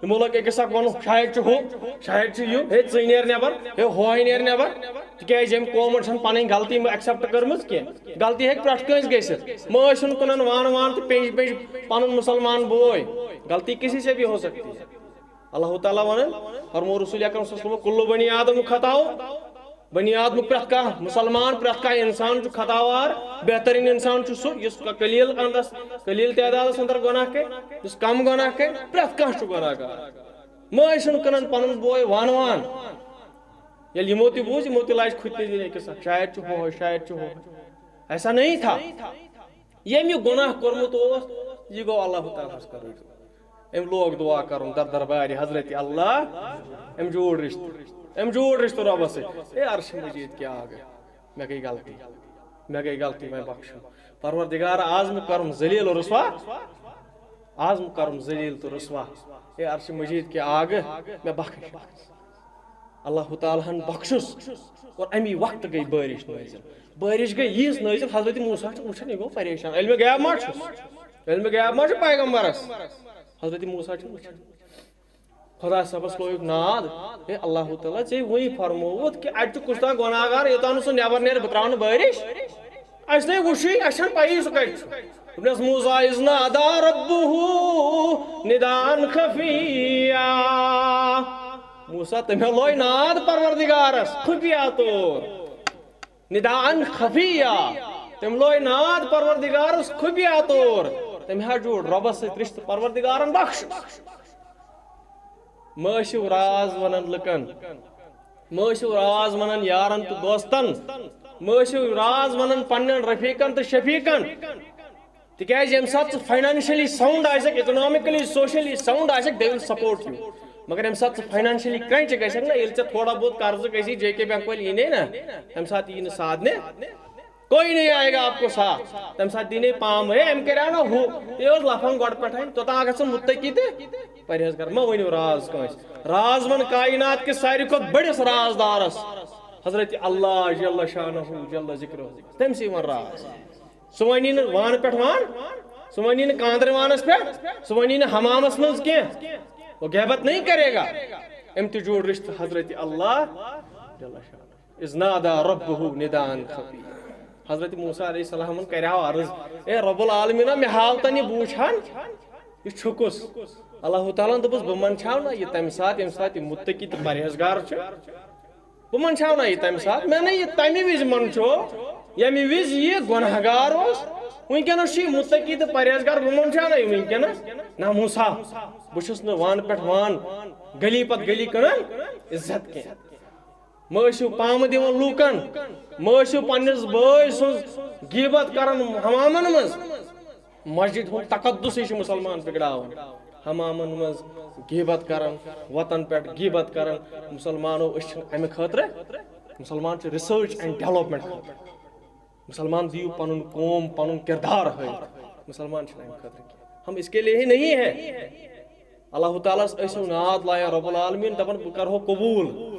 یِمو لٲگۍ أکِس اکھ وَنُن، شاید چھُ ہُہ، شاید چھُ یہِ، ہے ژٕے نیر نٮ۪بر، ہے ہوے نیر نٮ۪بر۔ تِکیازِ أمۍ قومن چھنہٕ پنٕنۍ غلطی ایکسپٹ کٔرمٕژ کینٛہہ۔ غلطی ہیٚکہِ پرٛٮ۪تھ کٲنٛسہِ گٔژھِتھ۔ مہ ٲسِن کٕنان وان وان تہٕ پیٚنٛجہِ پیٚنٛجہِ پنُن مُسلمان بوے۔ غلطی کسی سے بھی ہو سکتی ہے۔ اللہ تعالیٰ ونان، فرمو رسول اکرم صلی اللہ علیہ وسلم، کل بنی آدم خطاؤ۔ بنی آدمُک پرٛٮ۪تھ کانٛہہ مُسلمان، پرٛٮ۪تھ کانٛہہ انسان چھُ خطاوار۔ بہترین انسان چھُ سُہ یُس قلیل اندس، قلیل تعدادس اندر گۄناہ کرِ، یُس کم گۄناہ کرِ۔ پرٛٮ۪تھ کانٛہہ چھُ گۄناہ گار۔ مہ ٲسِن کٕنان پنُن بوے وان وان۔ ییٚلہِ یِمو تہِ بوٗز، یِمو تہِ لاج خود تہِ دِنۍ أکِس اکھ، شاید چھُ ہُہ، شاید چھُ ہُہ۔ ایسا نہیں تھا۔ ییٚمۍ یہِ گۄناہ کوٚرمُت اوس، یہِ گوٚو اللہ تعالیٰ ہس کَرُن۔ أمۍ لوگ دُعا کَرُن در دربارِ حضرت اللہ۔ أمۍ جوڑ رِشتہٕ، أمۍ جوڑ رِشتہٕ رۄبَس سۭتۍ۔ اے عرشِ مجیٖد کیٛاہ آو؟ مےٚ گٔے غلطی، مےٚ گٔے غلطی، وۄنۍ بخشُن۔ پروردگار، آز مہٕ کَرُن ذلیل و رسوا، آز مہٕ کَرُن ذلیل تہٕ رسوا۔ اے عرشِ مجیٖد کیٛاہ آو؟ مےٚ بخش۔ اللہ تعالیٰ ہن بخشُس اور امی وقت گٔے بٲرِش نٲزِل۔ بٲرِش گٔے ییٖژ نٲزِل، حضرت موسیٰ چھُ وٕچھان، یہِ گوٚو پریشان۔ علمِ غیب ما چھُس؟ علمِ غیب ما چھُ پیغمبرس؟ حضرت موسیٰ چھُ وٕچھان۔ خۄدا صٲبس لوگُکھ ناد، ہے اللہ تعالیٰ، ژےٚ وٕنی فرمووُتھ کہِ اَتہِ چھُ کُس تام گۄناہ گار، یوٚتام نہٕ سُہ نٮ۪بر نیرِ، بہٕ ترٛاوٕ نہٕ بٲرِش۔ اَسہِ نے وٕچھُے، اَسہِ چھَنہٕ پَیی سُہ کَتہِ چھُ۔ دوٚپنَس، موسیٰ اذ نادى ربه نداء خفيا۔ موسیٰ، تٔمۍ لوے ناد پروردگارس خفیہ طور۔ نداء خفيا۔ تٔمۍ لوے ناد پروردگارس خفیہ طور۔ تٔمۍ ہا جوڑ رۄبس سۭتۍ رشتہٕ، پروردگارن بخش۔ مہ ٲسِو راز ونان لُکن، مہ ٲسِو راز ونان یارن تہٕ دوستن، مہ ٲسِو راز ونان پننٮ۪ن رفیقن تہٕ شفیقن۔ تِکیازِ ییٚمہِ ساتہٕ ژٕ financially sound آسکھ، economically, socially sound آسکھ، they will support you۔ مگر ییٚمہِ ساتہٕ ژٕ financially crunch گژھکھ نا، ییٚلہِ ژےٚ تھوڑا بہت قرضہٕ گژھی، جے کے بینک وٲلۍ یی نے نا، تمہِ ساتہٕ یی نہٕ ساتھ نے۔ کوئی نہیں آئے گا آپ کو ساتھ۔ تمہِ ساتہٕ دی نے پام، ہے، أمۍ کریو نا ہُہ۔ یہِ اوس لفظن گۄڈٕ پٮ۪ٹھے، توٚتام گژھن مُتقی تہٕ پرہیزگار۔ مہ ؤنِو راز کٲنٛسہِ۔ راز وَن کائنات کِس ساروی کھۄتہٕ بٔڑِس رازدارس، حضرت اللہ جل شانہ جل ذکرہ۔ تٔمۍ سٕے وَن راز۔ سُہ وَنی نہٕ وانہٕ پٮ۪ٹھ وان، سُہ وَنی نہٕ کاندرِ وانَس پٮ۪ٹھ، سُہ وَنی نہٕ حمامَس منٛز کینٛہہ۔ وہ غیبت نہیں کرے گا۔ أمۍ تہِ جوڑ رشتہٕ حضرت اللہ جل شانہ۔ اذ نادى ربه نداء خفيا۔ حضرت موسیٰ علیہ السلامن کریاو عرض، اے رب العالمین، مےٚ ہاو تن یہِ بوٗچھان، یہِ چھُ کُس؟ اللہ تعالیٰ ہن دوٚپُس، بہٕ منٛدچھاو نہ یہِ تمہِ ساتہٕ، ییٚمہِ ساتہٕ یہِ مُتقی تہٕ پرہیزگار چھُ۔ بہٕ منٛدچھاو نہ یہِ تمہِ ساتہٕ، مےٚ نہ یہِ تمہِ وِزِ منٛدچھو، ییٚمہِ وِزِ یہِ گۄناہگار اوس۔ وٕنکیٚنس چھُ یہِ مُتقی تہٕ پرہیزگار، بہٕ منٛدچھاو نہ یہِ وٕنکیٚنس۔ نہ موسیٰ، بہٕ چھُس نہٕ وانہٕ پٮ۪ٹھ وان، گلی پتہٕ گلی کٕنان عزت کینٛہہ۔ مہ ٲسِو پامہٕ دِوان لوٗکن، مہ ٲسِو پننِس بٲے سٕنٛز غیبت کران حمامن منٛز۔ مسجد ہُنٛد تقدسٕے چھُ مُسلمان بگڑاوان۔ حمامن منٛز غیبت کران، وتن پٮ۪ٹھ غیبت کران۔ مُسلمانو، أسۍ چھِنہٕ امہِ خٲطرٕ، مُسلمان چھِ research and development خٲطرٕ۔ مُسلمان دِیِو پنُن قوم، پنُن کردار ہٲوِتھ۔ مُسلمان چھِنہٕ امہِ خٲطرٕ کینٛہہ۔ ہم اس کے لیے ہی نہیں ہے۔ اللہ تعالیٰ ہس ٲسِو ناد لایان، رب العالمین دپان، بہٕ کرہو قبول۔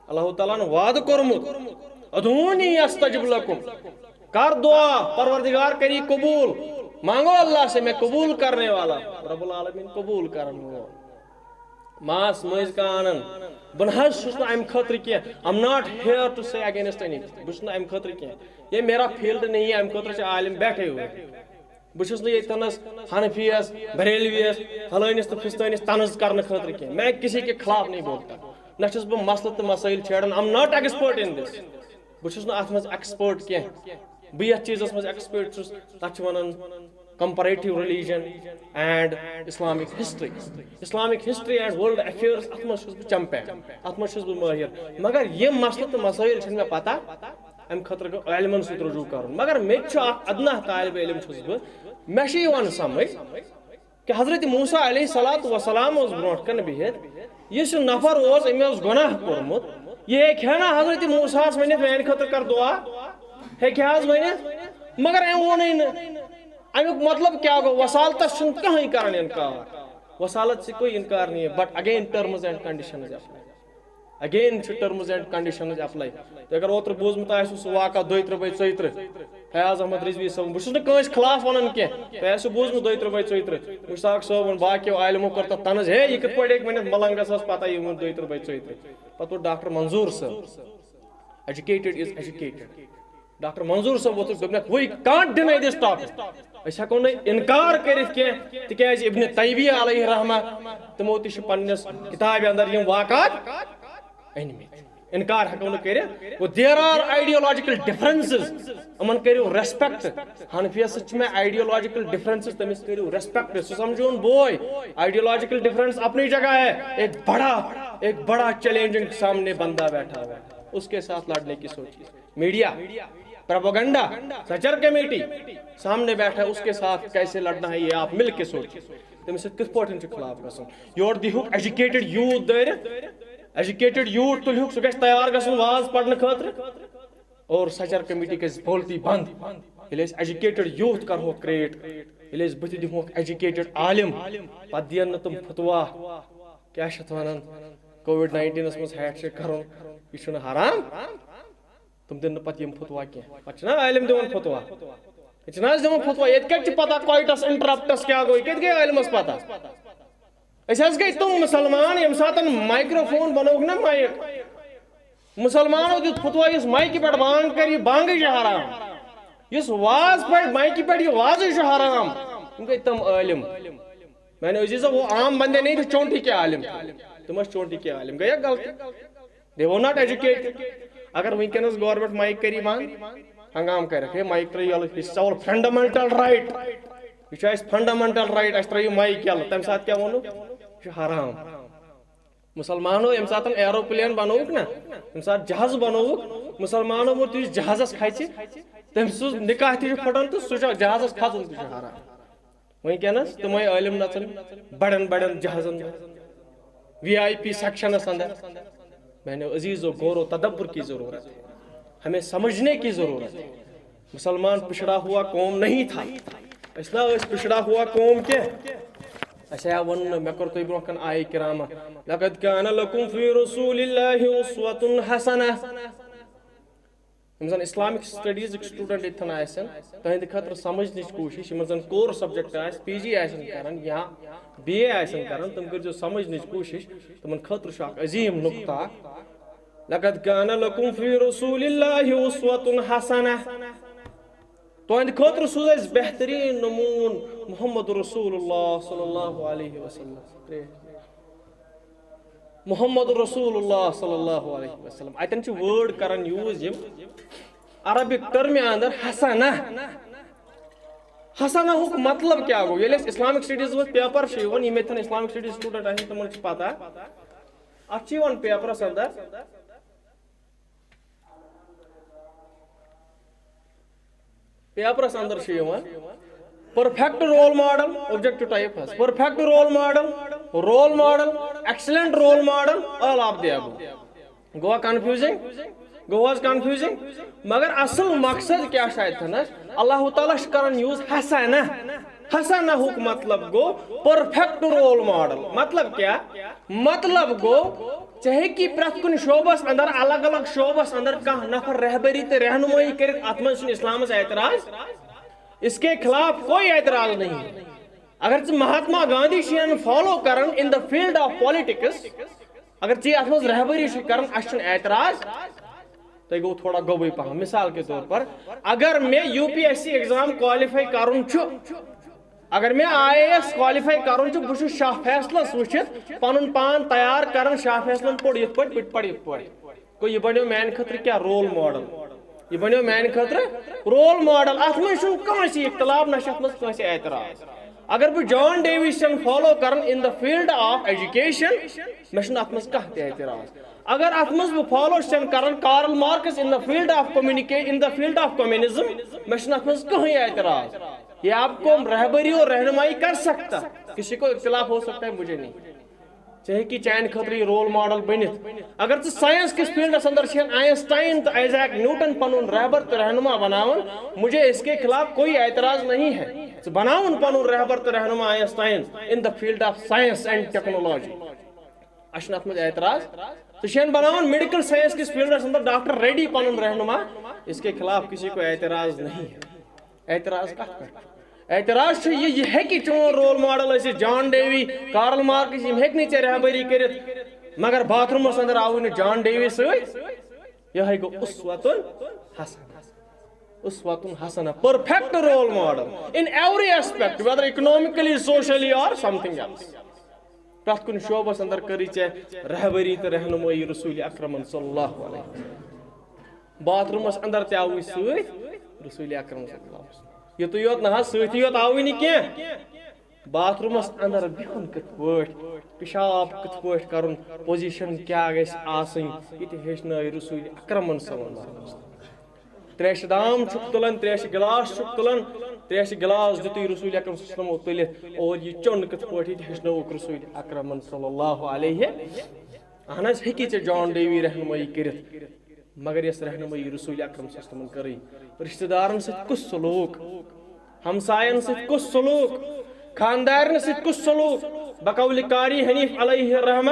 اللہ تعالیٰ ہن وعدٕ کوٚرمُت، ادعونی استجب لکم، کر دعا، پروردگار کری قبول، مانگو اللہ سے، میں قبول کرنے والا۔ رب العالمین قبول کرن وول۔ ماس مٔنٛزۍ کانٛہہ انان، بہٕ نہ حظ چھُس نہٕ امہِ خٲطرٕ کینٛہہ، I'm not here to say against anything، بہٕ چھُس نہٕ امہِ خٲطرٕ کینٛہہ، یہ میرا field نہیں ہے، امہِ خٲطرٕ چھِ عالم بیٹھے ہوئے۔ بہٕ چھُس نہٕ ییٚتہِ تھَنَس حنفیَس، بریلویَس، فلٲنِس تہٕ فِستٲنِس طنز کرنہٕ خٲطرٕ کینٛہہ۔ میں کسی کے خلاف نہیں بولتا۔ نہ چھُس بہٕ مسلہٕ تہٕ مسٲیِل چھیڑان۔ I'm not expert in this۔ بہٕ چھُس نہٕ اَتھ منٛز expert کینٛہہ۔ بہٕ یَتھ چیٖزَس منٛز expert چھُس، تَتھ چھِ وَنان comparative religion and Islamic history۔ Islamic history and world affairs، اَتھ منٛز چھُس بہٕ champion، اَتھ منٛز چھُس بہٕ مٲہِر۔ مگر یِم مسلہٕ تہٕ مسٲیِل چھِنہٕ مےٚ پَتہ۔ امہِ خٲطرٕ گوٚو عالمن سۭتۍ رجوع کرُن۔ مگر مےٚ تہِ چھُ اکھ ادنیٰ طالب علم چھُس بہٕ، مےٚ چھُ یِوان سمجھ کہ حضرت موسیٰ علیہ الصلوۃ والسلام اوس برونٛٹھ کنہِ بِہِتھ، یُس یہِ نفر اوس، أمۍ اوس گۄناہ کوٚرمُت، یہِ ہیٚکہِ ہا نہ حضرت موسیٰ ہس ؤنِتھ، میانہِ خٲطرٕ کر دعا؟ ہیٚکہِ ہا حظ ؤنِتھ؟ مگر أمۍ ووٚنُے نہٕ۔ امیُک مطلب کیٛاہ گوٚو؟ وسالتس چھُنہٕ کٕہٕنۍ کران انکار۔ وسالت سے کوئی انکار نہیں ہے، but again terms and conditions apply۔ Again چھُ terms and conditions apply۔ تُہۍ اگر اوترٕ بوٗزمُت آسِوٕ سُہ واقعہ دۄیہِ ترٕٛہ بَے ژۄیہِ ترٕٛہ، فیاض احمد رضوی صٲبُن، بہٕ چھُس نہٕ کٲنٛسہِ خلاف وَنان کینٛہہ، تۄہہِ آسِوٕ بوٗزمُت دۄیہِ ترٕٛہ بَے ژۄیہِ ترٕٛہ، مُشتاق صٲبُن، باقیو عالمو کٔر تَتھ طنز، ہے، یہِ کِتھ پٲٹھۍ ہیٚکہِ ؤنِتھ ملنگس ٲس پتہ یہِ ووٚن دۄیہِ ترٕٛہ بَے ژۄیہِ ترٕٛہ۔ پتہٕ ووٚن ڈاکٹر منظور صٲب، Educated is educated. ڈاکٹر منظور صٲب ووٚتھُس، دوٚپنَکھ، "We can't deny this topic." أسۍ ہٮ۪کو نہٕ اِنکار کٔرِتھ کینٛہہ، تِکیٛازِ ابن تیمیہ علیہ رحمہ، تِمو تہِ چھِ پننِس کِتابہِ اندر یِم واقعات أنۍ مٕتۍ۔ اِنکار ہٮ۪کو نہٕ کٔرِتھ۔ گوٚو، there are ideological differences، یِمن کٔرِو respect۔ حنفیس سۭتۍ چھِ مےٚ ideological differences، تٔمِس کٔرِو respect۔ سُہ سمجھون بوے، ideological difference اپنی جگہ ہے۔ ایک بڑا، ایک بڑا challenging سامنے بندہ بیٹھا ہوا ہے، اس کے ساتھ لڑنے کی سوچیے۔ میڈیا، پروپیگنڈا، سچر کمیٹی، سامنے بیٹھا ہے، اس کے ساتھ کیسے لڑنا ہے، یہ آپ مل کے سوچیے۔ تٔمِس سۭتۍ کِتھ پٲٹھۍ چھُ خلاف گژھُن؟ یورٕ دِہُکھ educated youth دٲرِتھ، educated youth تُلہُکھ، سُہ گژھِ تیار گژھُن واز پرنہٕ خٲطرٕ۔ اور سچر کمیٹی گژھِ بولتی بند۔ ییٚلہِ أسۍ educated youth کرہوکھ create، ییٚلہِ أسۍ بٕتھِ دِمہوکھ educated عالم، پتہٕ دِین نہٕ تِم فتوا، کیٛاہ چھِ اَتھ وَنان، کووِڈ ناینٹیٖنَس منٛز ہیٹ شیک کَرُن، یہِ چھُنہٕ حرام؟ تِم دِن نہٕ پَتہٕ یِم فتوا کینٛہہ۔ پَتہٕ چھِنہ عٲلِم دِوان فتوا؟ ییٚتہِ چھِنہٕ حظ دِوان فتوا؟ ییٚتہِ کَتہِ چھِ پَتہ کویٹَس اِنٹرپٹَس کیٛاہ گوٚو؟ یہِ کَتہِ گٔے عٲلمَس پَتہ؟ أسۍ حظ گٔے تِم مُسلمان، ییٚمہِ ساتَن مایکروفون بَنووُکھ نہ مایِک، مُسلمانو دیُت فتوا، یُس مایکہِ پٮ۪ٹھ بانگ کَرِ، یہِ بانگٕے چھِ حرام۔ یُس واز پَرِ مایکہِ پٮ۪ٹھ، یہِ وازٕے چھُ حرام۔ یِم گٔے تِم عٲلِم۔ میانہِ عزیزو، وہ عام بندے نہیں تھے، چونٹی کے عالم تھے۔ تم ٲسۍ چونٹی کے عالم۔ گٔیہ غلطی۔ They were not educated۔ اگر وٕنکیٚنَس گورنمنٹ مایِک کَری بنٛد، ہنگام کَرٮ۪کھ، ہے، مایِک ترٛٲیِو یَلہٕ، یہِ چھِ our fundamental right۔ یہِ چھُ اَسہِ fundamental right، اَسہِ ترٛٲیِو مایِک یَلہٕ۔ تَمہِ ساتہٕ کیٛاہ ووٚنُکھ؟ یہِ چھُ حرام۔ مُسلمانو ییٚمہِ ساتہٕ ایروپلین بنووُکھ نا، ییٚمہِ ساتہٕ جہاز بنووُکھ، مُسلمانو ووٚن، یُس جہازس کھژِ، تٔمۍ سُنٛد نکاح تہِ چھُ پھٹان تہٕ سُہ چھُ جہازس کھژُن تہِ چھُ حرام۔ وٕنکیٚنس تِمے عٲلم نژان بڑٮ۪ن بڑٮ۪ن جہازن منٛز، وی آئی پی سیکشنس اندر۔ میانیو عزیزو، غور و تدبر کی ضرورت ہے، ہمیں سمجھنے کی ضرورت ہے۔ مسلمان پچھڑا ہوا قوم نہیں تھا۔ أسۍ نہ ٲسۍ پچھڑا ہوا قوم کینٛہہ۔ اَسہِ آو وَننہٕ، مےٚ کوٚر تۄہہِ برونٛہہ کَنہِ آیہِ کِرامہ، "لقد کان لکم فی رسول اللہ اسوۃ حسنہ۔" یِم زَن اسلامک سٹڈیٖزٕکۍ سٹوڈنٹ ییٚتٮ۪ن آسن، تُہنٛدِ خٲطرٕ سمجھنٕچ کوٗشِش، یِمن زَن کور سبجیکٹ آسہِ، پی جی آسن کران یا بی اے آسن کران، تِم کٔرۍزیو سمجھنٕچ کوٗشِش۔ تِمن خٲطرٕ چھُ اکھ عظیٖم نقطہ اکھ۔ "لقد کان لکم فی رسول اللہ اسوۃ حسنہ۔" تُہنٛدِ خٲطرٕ سوٗز اَسہِ بہتریٖن نموٗن محمد رسول اللہ صلی اللہ علیہ وسلم۔ محمد رسول اللہ صلی اللہ علیہ وسلم۔ اَتٮ۪ن چھِ word کران use یِم عربک ٹرمہِ اندر حسنہ۔ حسنہ ہُک مطلب کیٛاہ گوٚو؟ ییٚلہِ اَسہِ اسلامک سٹڈیٖز منٛز پیپر چھُ یِوان، یِم ییٚتٮ۪ن اسلامک سٹڈیٖز سٹوڈنٹ آسن، تِمن چھِ پتہ۔ اَتھ چھِ یِوان پیپرس اندر، پیپرس اندر چھُ یِوان perfect role model، objective type حظ، perfect role model، role model، excellent role model، all of the above۔ Goa confusing؟ گوٚو حظ confusing؟ مگر اصل مقصد کیٛاہ چھُ اتہِ تھنس؟ اللہ تعالیٰ چھُ کران use حسنہ۔ حسنہ ہُک مطلب گوٚو perfect role model۔ مطلب کیٛاہ؟ مطلب گوٚو، ژےٚ ہیٚکی پرٛٮ۪تھ کُنہِ شعبس اندر، الگ الگ شعبس اندر کانٛہہ نفر رہبری تہٕ رہنمٲیی کٔرِتھ، اتھ منٛز چھُنہٕ اسلامس اعتراض۔ اس کے خلاف کوئی اعتراض نہیں۔ اگر ژٕ مہاتما گاندھی چھُے follow کران in the field of politics، اگر ژٕ اتھ منٛز رہبری چھُے کران، اسہِ چھُنہٕ اعتراض۔ تۄہہِ گوٚو تھوڑا گوٚبُے پہم۔ مثال کے طور پر، اگر مےٚ U P S C exam qualify کرُن چھُ، اگر مےٚ آئی اے ایس qualify کرُن چھُ، بہٕ چھُس شاہ فیصلس وٕچھِتھ پنُن پان تیار کران، شاہ فیصلن پوٚر یِتھ پٲٹھۍ، بہٕ تہِ پرٕ یِتھ پٲٹھۍ۔ گوٚو، یہِ بنیو میانہِ خٲطرٕ کیٛاہ؟ Role model۔ یہِ بنیو میانہِ خٲطرٕ role model۔ اتھ منٛز چھُنہٕ کٲنٛسہِ اختلاف، نہ چھُ اتھ منٛز کٲنٛسہِ اعتراض۔ اگر بہٕ جان ڈیوی چھُسن follow کران in the field of education، مےٚ چھُنہٕ اتھ منٛز کانٛہہ تہِ اعتراض۔ اگر اتھ منٛز بہٕ follow چھُسن کران Karl Marx in the field of communica-، in the field of communism، مےٚ چھُنہٕ اتھ منٛز کٕہٕنۍ اعتراض۔ یہ آپ کو رہبری اور رہنمائی کر سکتا، کسی کو اختلاف ہو سکتا ہے، مجھے نہیں۔ ژےٚ ہیٚکی چانہِ خٲطرٕ یہِ role model بٔنِتھ۔ اگر ژٕ ساینس کِس فیلڈس اندر چھکھ آئنسٹائن تہٕ آئزیک نیوٹن پنُن رہبر تہٕ رہنما بناوان، مجھے اس کے خلاف کوئی اعتراض نہیں ہے۔ ژٕ بناوُن پنُن رہبر تہٕ رہنما Einstein in the field of science and technology۔ اسہِ چھُنہٕ اتھ منٛز اعتراض۔ ژٕ چھکھ بناوان میڈیکل ساینس کِس فیلڈس اندر ڈاکٹر ریڈی پنُن رہنما، اس کے خلاف کسی کو اعتراض نہیں ہے۔ اعتراض کتھ پٮ۪ٹھ؟ اعتراض چھُ یہِ، یہِ ہیٚکہِ چون role model ٲسِتھ جان ڈیوی، کارل مارکس، یِم ہیٚکہِ نہٕ ژےٚ رہبری کٔرِتھ، مگر باتھ روٗمس اندر آوُے نہٕ جان ڈیوی سۭتۍ۔ یہے گوٚو اسوتن حسنہ۔ اسوتن حسنہ، perfect role model in every aspect, whether economically, socially, or something else. پرٛٮ۪تھ کُنہِ شعبس اندر کٔرٕے ژےٚ رہبری تہٕ رہنمٲیی رسول اکرمن صلی اللہ علیہ وسلم۔ باتھ روٗمس اندر تہِ آوٕے سۭتۍ رسول اکرم صلی اللہ علیہ وسلم۔ یُتُے یوت نہ حظ، سۭتی یوت آوٕے نہٕ کینٛہہ۔ باتھ روٗمس اندر بِہُن کِتھ پٲٹھۍ، پِشاب کِتھ پٲٹھۍ کرُن، position کیٛاہ گژھِ آسٕنۍ، یہِ تہِ ہیٚچھنٲے رسول اکرمن صلی اللہ علیہ وسلم۔ تریشہِ دام چھُکھ تُلان، تریشہِ گلاس چھُکھ تُلان، تریشہِ گلاس دِتُے رسول اکرم صلی اللہ علیہ وسلمو تُلِتھ، اور یہِ چیوٚن کِتھ پٲٹھۍ، یہِ تہِ ہیٚچھنٲوُکھ رسول اکرمن صلی اللہ علیہ۔ اہن حظ، ہیٚکی ژےٚ جان ڈیوی رہنمٲیی کٔرِتھ، مگر یۄس رہنمٲیی رسول اکرم صلی اللہ علیہ وسلمن کٔرٕے، رشتہٕ دارن سۭتۍ کُس سلوک، ہمساین سۭتۍ کُس سلوک، خاندارن سۭتۍ کُس سلوک؟ بقول قاری حنیف علیہ الرحمہ،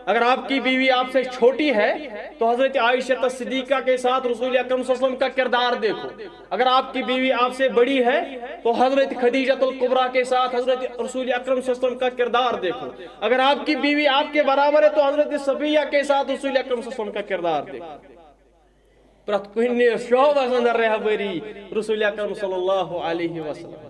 اگر آپ کی بیوی آپ سے چھوٹی ہے تو حضرت عائشہ صدیقہ کے ساتھ رسول اکرم صلی اللہ علیہ وسلم کا کردار دیکھو۔ اگر آپ کی بیوی آپ سے بڑی ہے تو حضرت خدیجۃ الکبریٰ کے ساتھ حضرت رسول اکرم صلی اللہ علیہ وسلم کا کردار دیکھو۔ اگر آپ کی بیوی آپ کے برابر ہے تو حضرت صفیہ کے ساتھ رسول اکرم صلی اللہ علیہ وسلم کا کردار دیکھو۔ پرٛٮ۪تھ کُنہِ شعبس اندر رہبری رسول اکرم صلی اللہ علیہ وسلم۔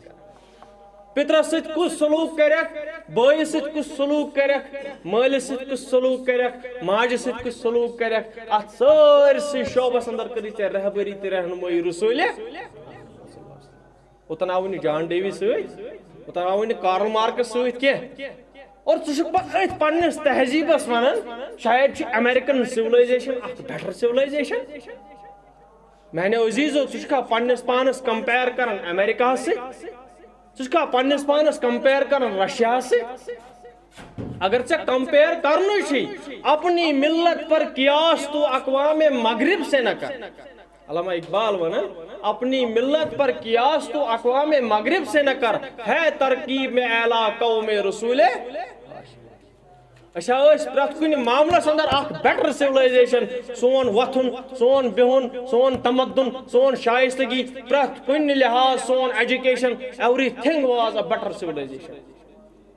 پترس سۭتۍ کُس سلوک کرکھ، بٲیِس سۭتۍ کُس سلوک کرکھ، مٲلِس سۭتۍ کُس سلوک کرکھ، ماجہِ سۭتۍ کُس سلوک کرکھ، اتھ سٲرسٕے شعبس اندر کٔرٕے ژےٚ رہبری تہٕ رہنمٲیی رسول۔ اوتن آوٕے نہٕ جان ڈیوی سۭتۍ، اوتن آوٕے نہٕ کارل مارکس سۭتۍ کینٛہہ۔ اور ژٕ چھُکھ پتہٕ أتھۍ پننِس تہذیٖبس ونان، شاید چھِ American civilization اکھ better civilization۔ میانیو عزیزو، ژٕ چھُکھا پننِس پانس compare کران امریکہس سۭتۍ؟ ژٕ چھُکھا پننِس پانس compare کران رشیاہس سۭتۍ؟ اگر ژےٚ compare کرنُے چھُے، اپنی ملت پر قیاس تو اقوام مغرب سے نہ کر۔ علامہ اقبال ونان، اپنی ملت پر قیاس تو اقوام مغرب سے نہ کر، ہے ترکیب میں اعلیٰ قوم رسول۔ أسۍ ہا ٲسۍ پرٛٮ۪تھ کُنہِ معاملس اندر اکھ better civilization۔ سون وۄتھُن، سون بِہُن، سون تمدُن، سون شایستگی، پرٛٮ۪تھ کُنہِ لحاظ سون education, everything was a better civilization۔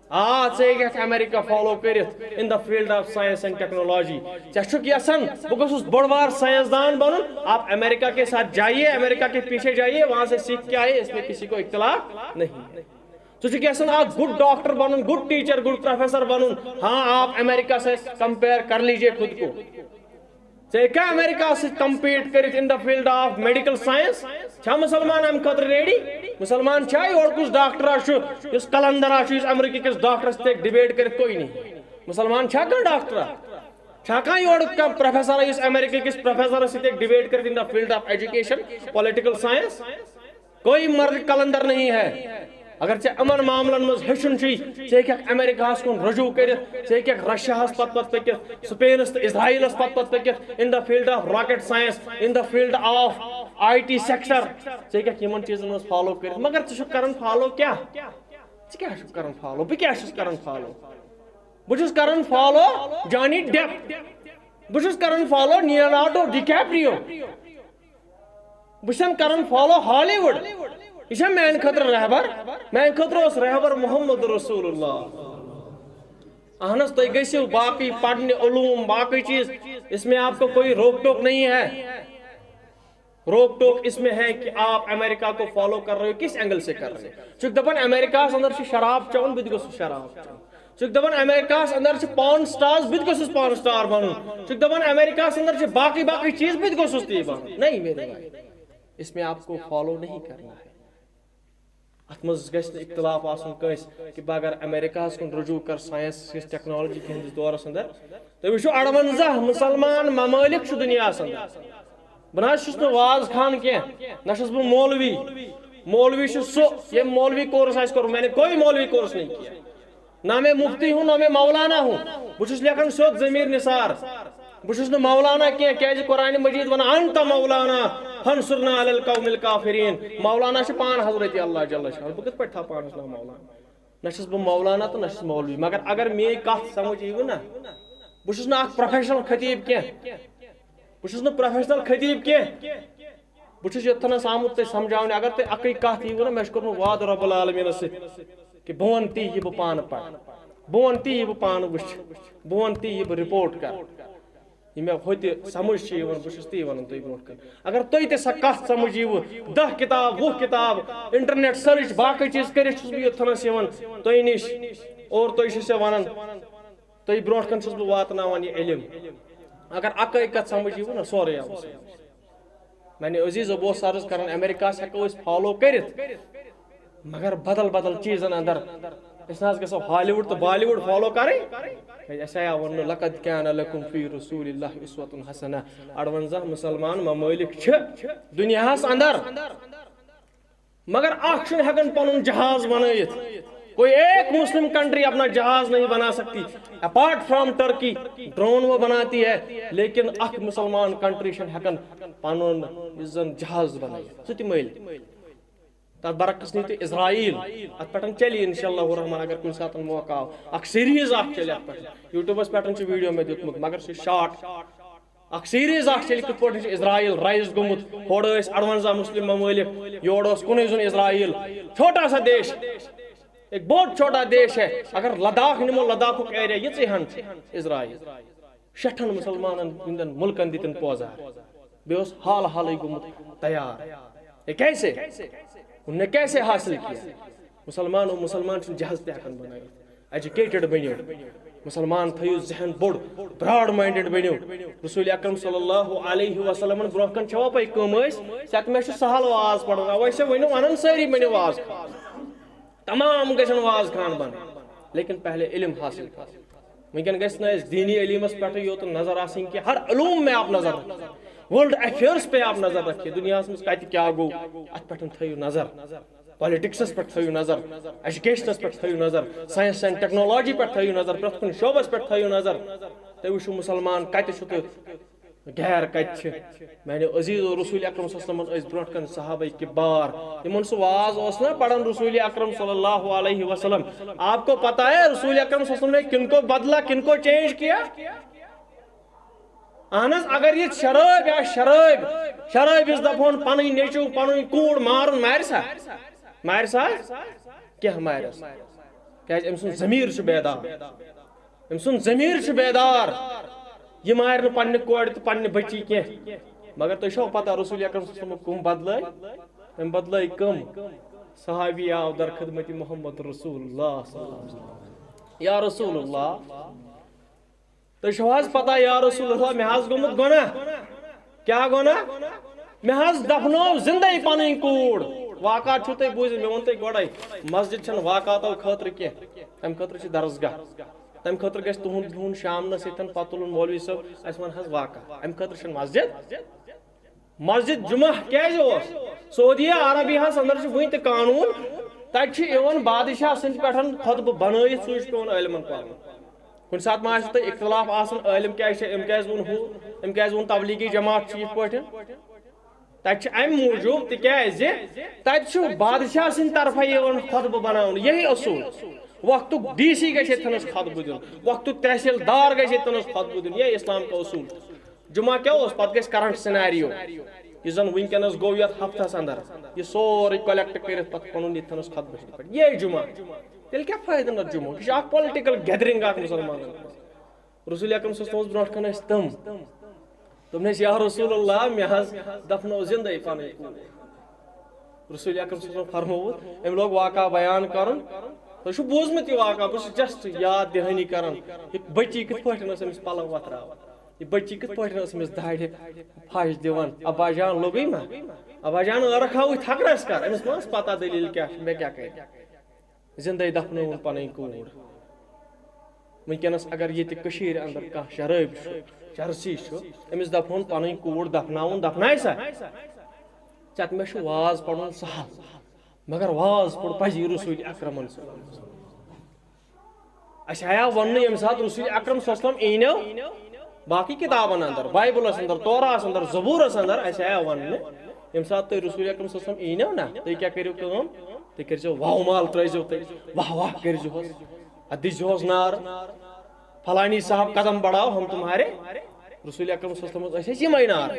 آ، ژٕ ہیٚککھ امریکہ follow کٔرِتھ in the field of science and technology۔ ژےٚ چھُکھ یژھان بہٕ گوٚژھُس بوٚڑ بار ساینس دان بنُن؟ آپ امریکہ کے ساتھ جائیے، امریکہ کے پیچھے جائیے، وہاں سے سیکھ کے آئے، اس میں کسی کو اختلاف نہیں ہے۔ ژٕ چھُکھ یژھان اکھ good doctor بنُن، good teacher, good professor بنُن؟ ہاں، آپ امریکہ سے compare کر لیجیے خود کو۔ ژٕ ہیٚککھا امریکہ سۭتۍ compete کٔرِتھ in the field of medical science؟ چھا مسلمان امہِ خٲطرٕ ready؟ مسلمان چھا یورٕ کُس ڈاکٹرا چھُ، یُس قلندرا چھُ، یُس امریکہ کِس ڈاکٹرس سۭتۍ debate کٔرِتھ؟ کوئی نہیں۔ مسلمان چھا کانٛہہ ڈاکٹرا؟ چھا کانٛہہ یورٕ کانٛہہ professor یُس امریکہ کِس professor سۭتۍ debate کٔرِتھ in the field of education, political science؟ کوئی مرد قلندر نہیں ہے۔ اگر ژےٚ یِمن معاملن منٛز ہیٚچھُن چھُے، ژٕ ہیٚککھ امریکہس کُن رجوع کٔرِتھ، ژٕ ہیٚککھ رشیاہس پتہٕ پتہٕ پٔکِتھ، سپینس تہٕ اسرائیلس پتہٕ پتہٕ پٔکِتھ، in the field of rocket science, in the field of IT sector، ژٕ ہیٚککھ یِمن چیٖزن منٛز follow کٔرِتھ۔ مگر ژٕ چھُکھ کران follow کیٛاہ؟ ژٕ کیٛاہ چھُکھ کران follow؟ بہٕ کیٛاہ چھُس کران follow؟ بہٕ چھُس کران follow Johnny Depp۔ بہٕ چھُس کران follow Leonardo DiCaprio۔ بہٕ چھُسن کران follow Hollywood۔ یہِ چھا میانہِ خٲطرٕ رہبر؟ میانہِ خٲطرٕ اوس رہبر محمد رسول اللہ۔ اہن حظ، تُہۍ گٔژھِو باقٕے پرنہِ، علوم، باقٕے چیٖز، اس میں آپ کو کوئی روک ٹوک نہیں ہے۔ روک ٹوک اس میں ہے کہ آپ امریکہ کو follow کر رہے ہو، کس angle سے کر رہے ہو؟ ژٕ چھُکھ دپان امریکہس اندر چھِ شراب چٮ۪وان، بہٕ تہِ گوٚژھُس شراب چٮ۪وُن۔ ژٕ چھُکھ دپان امریکہس اندر چھِ porn stars، بہٕ تہِ گوٚژھُس porn star بنُن۔ ژٕ چھُکھ دپان امریکہس اندر چھِ باقٕے باقٕے چیٖز، بہٕ تہِ گوٚژھُس تی بنُن۔ نہیں میرے بھائی، اس میں آپ کو follow نہیں کرنا ہے۔ اتھ منٛز گژھِ نہٕ اختلاف آسُن کٲنٛسہِ کہ بہٕ اگر امریکہس کُن رجوع کر، science کِس technology کہِ ہٕنٛدِس دورس اندر، تُہۍ وٕچھِو اَرونٛزاہ مسلمان ممٲلِک چھُ دُنیاہس اندر۔ بہٕ نہ حظ چھُس نہٕ واز خان کینٛہہ، نہ چھُس بہٕ مولوی۔ مولوی چھُ سُہ، ییٚمۍ مولوی course آسہِ کوٚرمُت، میں نے کوئی مولوی course نہیں کیا۔ نہ میں مفتی ہوں، نہ میں مولانا ہوں۔ بہٕ چھُس لیکھان سیوٚد ضمیٖر نثار۔ بہٕ چھُس نہٕ مولانا کینٛہہ، کیازِ قرآنِ مجیٖد وَنان، "انت مولانا فانصرنا علی القوم الکافرین"۔ مولانا چھُ پانہٕ حضرت اللہ جل شانہ۔ بہٕ کِتھ پٲٹھۍ تھاوٕ پانَس ناو مولانا؟ نہ چھُس بہٕ مولانا تہٕ نہ چھُس مولوی، مگر اگر میٲنۍ کتھ سمجھ ییٖوٕ نہ، بہٕ چھُس نہٕ اکھ professional خطیٖب کینٛہہ۔ بہٕ چھُس نہٕ professional خطیٖب کینٛہہ۔ بہٕ چھُس یوٚتتھَنَس آمُت تۄہہِ سمجھاونہِ، اگر تۄہہِ اَکٕے کَتھ ییٖوٕ نہ، مےٚ چھُ کوٚرمُت وعدٕ رب العالمیٖنَس سۭتۍ کہِ بہٕ وَنہٕ تی یہِ بہٕ پانہٕ پَرٕ، بہٕ وَنہٕ تی یہِ بہٕ پانہٕ وٕچھٕ، بہٕ وَنہٕ تی یہِ بہٕ report کَرٕ۔ یہِ مےٚ ہوٚتہِ سمجھ چھِ یِوان، بہٕ چھُس تی وَنان تۄہہِ برونٛٹھ کَنہِ۔ اگر تۄہہِ تہِ سۄ کَتھ سمجھ یِیوٕ، دَہ کِتاب، وُہ کِتاب، انٹرنیٹ سٔرٕچ، باقٕے چیٖز کٔرِتھ چھُس بہٕ یوٚتتھَنَس یِوان تۄہہِ نِش، اور تۄہہِ چھُ سۄ وَنان، تۄہہِ برونٛٹھ کَنہِ چھُس بہٕ واتناوان یہِ علم۔ اگر اَکٲے کَتھ سمجھ یِیوٕ نہ، سورُے آو سمجھ۔ میانہِ عزیز، بہٕ اوسُس عرض کران، امریکہس ہٮ۪کو أسۍ فالو کٔرِتھ، مگر بدل بدل چیٖزن اندر۔ أسۍ نہ حظ گژھو ہالی وُڈ تہٕ بالی وُڈ فالو کرٕنۍ۔ کیازِ اَسہِ آیاو وننہٕ، "لقد کان لکم فی رسول اللہ اسوۃ حسنہ۔" اَروَنزاہ مسلمان ممٲلِک چھِ دُنیاہس اندر، مگر اکھ چھُنہٕ ہٮ۪کان پنُن جہاز بنٲیِتھ۔ کوئی ایک مسلم کنٹری اپنا جہاز نہیں بنا سکتی، اپارٹ فرام ٹرکی، ڈرون وہ بناتی ہے، لیکن اکھ مسلمان کنٹری چھنہٕ ہٮ۪کان پنُن یُس زن جہاز بنٲیِتھ، سُہ تہِ مٔلۍ۔ تتھ برعکس نیٖتو اسرائیل، اتھ پٮ۪ٹھ چلی انشاءاللہ الرحمن اگر کُنہِ ساتہٕ موقع آو، اکھ سیریز اکھ چلہِ اتھ پٮ۪ٹھ، یوٹیوبس پٮ۪ٹھ چھُ ویڈیو مےٚ دیُتمُت، مگر سُہ چھُ شارٹ۔ اکھ سیریز اکھ چلہِ کِتھ پٲٹھۍ چھُ اسرائیل رائز گوٚمُت، ہورٕ ٲسۍ اَروَنزاہ مسلم ممٲلِک، یورٕ اوس کُنُے زوٚن اسرائیل، چھوٹا سا دیش، ایک بہت چھوٹا دیش ہے، اگر لداخ نِمو، لداخُک ایریا یِژٕے ہن چھِ اسرائیل، شیٹھن مسلمانن ہٕنٛدٮ۪ن مُلکن دِتِن پوزار، بیٚیہِ اوس حال حالٕے گوٚمُت تیار۔ یہ کیسے؟ انہوں نے کیسے حاصل کیا؟ مسلمان و مسلمان چھُنہٕ جہاز تہِ ہٮ۪کان بنٲوِتھ۔ ایجوکیٹڈ بٔنِو، مسلمان تھٲیِو ذہن بوٚڑ، براڈ ماینڈڈ بٔنِو۔ رسول اکرم صلی اللہ علیہ وسلمن برونٛہہ کَنہِ چھوا پَے کٲم ٲسۍ؟ ژےٚ تہٕ مےٚ چھُ سہل واز پَرُن، اَوَے چھِ ؤنِو وَنان سٲری بٔنِو واز خان۔ تمام گژھن واز خان بنٕنۍ، لیکن پہلے علم حاصل کرو۔ وٕنکٮ۪ن گژھِ نہٕ اَسہِ دینی علمس پٮ۪ٹھٕے یوت نظر آسٕنۍ کینٛہہ، ہر علوم میں آپ نظر رکھیے، ورلڈ افیئرس پہ آپ نظر رکھیے، دُنیاہس منٛز کتہِ کیٛاہ گوٚو، اتھ پٮ۪ٹھ تھٲیِو نظر۔ پالیٹکسس پٮ۪ٹھ تھٲیِو نظر، ایجوکیشنس پٮ۪ٹھ تھٲیِو نظر، ساینس اینڈ ٹیکنالوجی پٮ۪ٹھ تھٲیِو نظر، پرٛٮ۪تھ کُنہِ شعبس پٮ۪ٹھ تھٲیِو نظر۔ تُہۍ وٕچھِو مُسلمان کتہِ چھُ تہٕ غیر کتہِ چھِ۔ میانہِ عزیز و رسول اکرم صلی اللہ علیہ وسلمن ٲسۍ برونٛٹھ کَنہِ صحابہ کبار، یِمن سُہ واز اوس نہ پران رسول اکرم صلی اللہ علیہ وسلم۔ آپ کو پتہ ہے رسول اکرم صلی اللہ علیہ وسلم نے کن کو بدلا، کن کو چینج کیا؟ اہن حظ، اگر یہِ شرٲبۍ آسہِ، شرٲبۍ، شرٲبۍ یُس دَپہون پَنٕنۍ نیٚچوٗ، پَنٕنۍ کوٗر مارُن، مارِ سا؟ مارِ سا؟ کیٛاہ مارٮ۪س؟ کیٛازِ أمۍ سُنٛد ضمیٖر چھُ بیدار۔ أمۍ سُنٛد ضمیٖر چھُ بیدار۔ یہِ مارِ نہٕ پننہِ کورِ تہٕ پننہِ بٔچی کینٛہہ۔ مگر تۄہہِ چھو پتہ رسول اکرم صلی اللہ علیہ وسلم کٕم بدلٲے؟ أمۍ بدلٲے کٕم؟ صحابی آو در خدمت محمد رسول اللہ صلی اللہ علیہ وسلم۔ یا رسول اللہ، تُہۍ چھِو حظ پتہ، یا رسول اللہ، مےٚ حظ گوٚمُت گۄناہ۔ کیٛاہ گۄناہ؟ مےٚ حظ دفنٲو زِندَے پنٕنۍ کوٗر۔ واقعہ چھُو تۄہہِ بوٗزِتھ، مےٚ ووٚن تۄہہِ گۄڈَے، مسجد چھَنہٕ واقعاتو خٲطرٕ کینٛہہ، تَمہِ خٲطرٕ چھِ درسگاہ۔ تَمہِ خٲطرٕ گژھِ تُہُنٛد بِہُن شامنَس ییٚتٮ۪ن، پَتہٕ تُلُن مولوی صٲب، اَسہِ وَن حظ واقعہ۔ اَمہِ خٲطرٕ چھَنہٕ مسجد۔ مسجد جمعہ کیازِ اوس؟ سعودیہ عربیہ ہس اندر چھُ وُنہِ تہِ قانوٗن، تتہِ چھُ یِوان بادشاہ سٕنٛدِ پٮ۪ٹھ خطبہٕ بنٲیِتھ، سُے چھُ پٮ۪وان عٲلمن پرُن۔ کُنہِ ساتہٕ ما آسہِ تۄہہِ اختلاف آسان، عٲلم کیازِ چھِ، أمۍ کیازِ ووٚن ہُہ، أمۍ کیازِ ووٚن تبلیغی جماعت چھِ یِتھ پٲٹھۍ؟ تتہِ چھِ امہِ موٗجوٗب، تِکیازِ تتہِ چھُ بادشاہ سٕنٛدِ طرفہٕ یِوان خطبہٕ بناونہٕ، یہی اصوٗل۔ وقتُک ڈی سی گژھِ ییٚتہِ تھنس خطبہٕ دیُن، وقتُک تحصیل دار گژھِ ییٚتہِ تھنس خطبہٕ دیُن، یہے اسلام کا اصوٗل۔ جمعہ کیٛاہ اوس؟ پتہٕ گژھِ کرنٹ سیناریو، یُس زن وٕنکیٚنس گوٚو یتھ ہفتس اندر، یہِ سورُے کلیکٹ کٔرِتھ پتہٕ پنُن ییٚتہِ تھنس خطبہٕ ہیٚتھ پٮ۪ٹھ۔ یے جمعہ، تیٚلہِ کیٛاہ فٲیدٕ نہ جمعہ؟ یہِ چھِ اکھ پولٹیکل گیدرنگ اکھ مُسلمانن ہٕنٛز۔ رسول اکرم صلی اللہ علیہ وسلمس برونٛٹھ کنہِ ٲسۍ تِم، دوٚپنس، "یا رسول اللہ، مےٚ حظ دفنٲو زندے پنٕنۍ کوٗر۔" رسول اکرم صلی اللہ علیہ وسلم فرمووُکھ، أمۍ لوگ واقعہ بیان کرُن۔ تۄہہِ چھُو بوٗزمُت یہِ واقعہ، بہٕ چھُس just یاد دہٲنی کران۔ یہِ بٔچی کِتھ پٲٹھۍ ٲس أمِس پلو وۄتھراوان؟ یہِ بٔچی کِتھ پٲٹھۍ ٲس أمِس دارِ پھش دِوان؟ ابا جان لوٚگُے ما؟ ابا جان ٲرکھ ہاوٕے تھکرس کر، أمِس ما ٲس پتہ دٔلیٖل کیٛاہ چھِ، مےٚ کیٛاہ کرِ؟ زِندَے دفنٲوٕن پنٕنۍ کوٗر۔ وٕنکیٚنس اگر ییٚتہِ کٔشیٖرِ اندر کانٛہہ شرٲبۍ چھُ، چرسی چھُ، أمِس دپہون پنٕنۍ کوٗر دفناوُن، دفنایہِ سا؟ ژےٚ تہٕ مےٚ چھُ واز پرُن سہل، مگر واز پوٚر پزی رسول اکرمن صلی اللہ علیہ وسلم۔ اَسہِ آیا وننہٕ ییٚمہِ ساتہٕ رسول اکرم صلی اللہ علیہ وسلم یی نو، باقٕے کِتابن اندر، بایبلس اندر، تورہس اندر، زبورس اندر، اَسہِ آیا وننہٕ، ییٚمہِ ساتہٕ تُہۍ رسول اکرم صلی اللہ علیہ وسلم یی نو نا، تُہۍ کیٛاہ کٔرِو کٲم؟ تُہۍ کٔرۍزیو واہ مال، ترٲیزیو تُہۍ، واہ واہ کٔرۍزیوہس، اتھ دِزیوہس نار، فلانی صاحب قدم بڑھاو، ہم تمہارے۔ رسول اکرم صلی اللہ علیہ وسلم ٲسۍ اَسہِ یِمے نار۔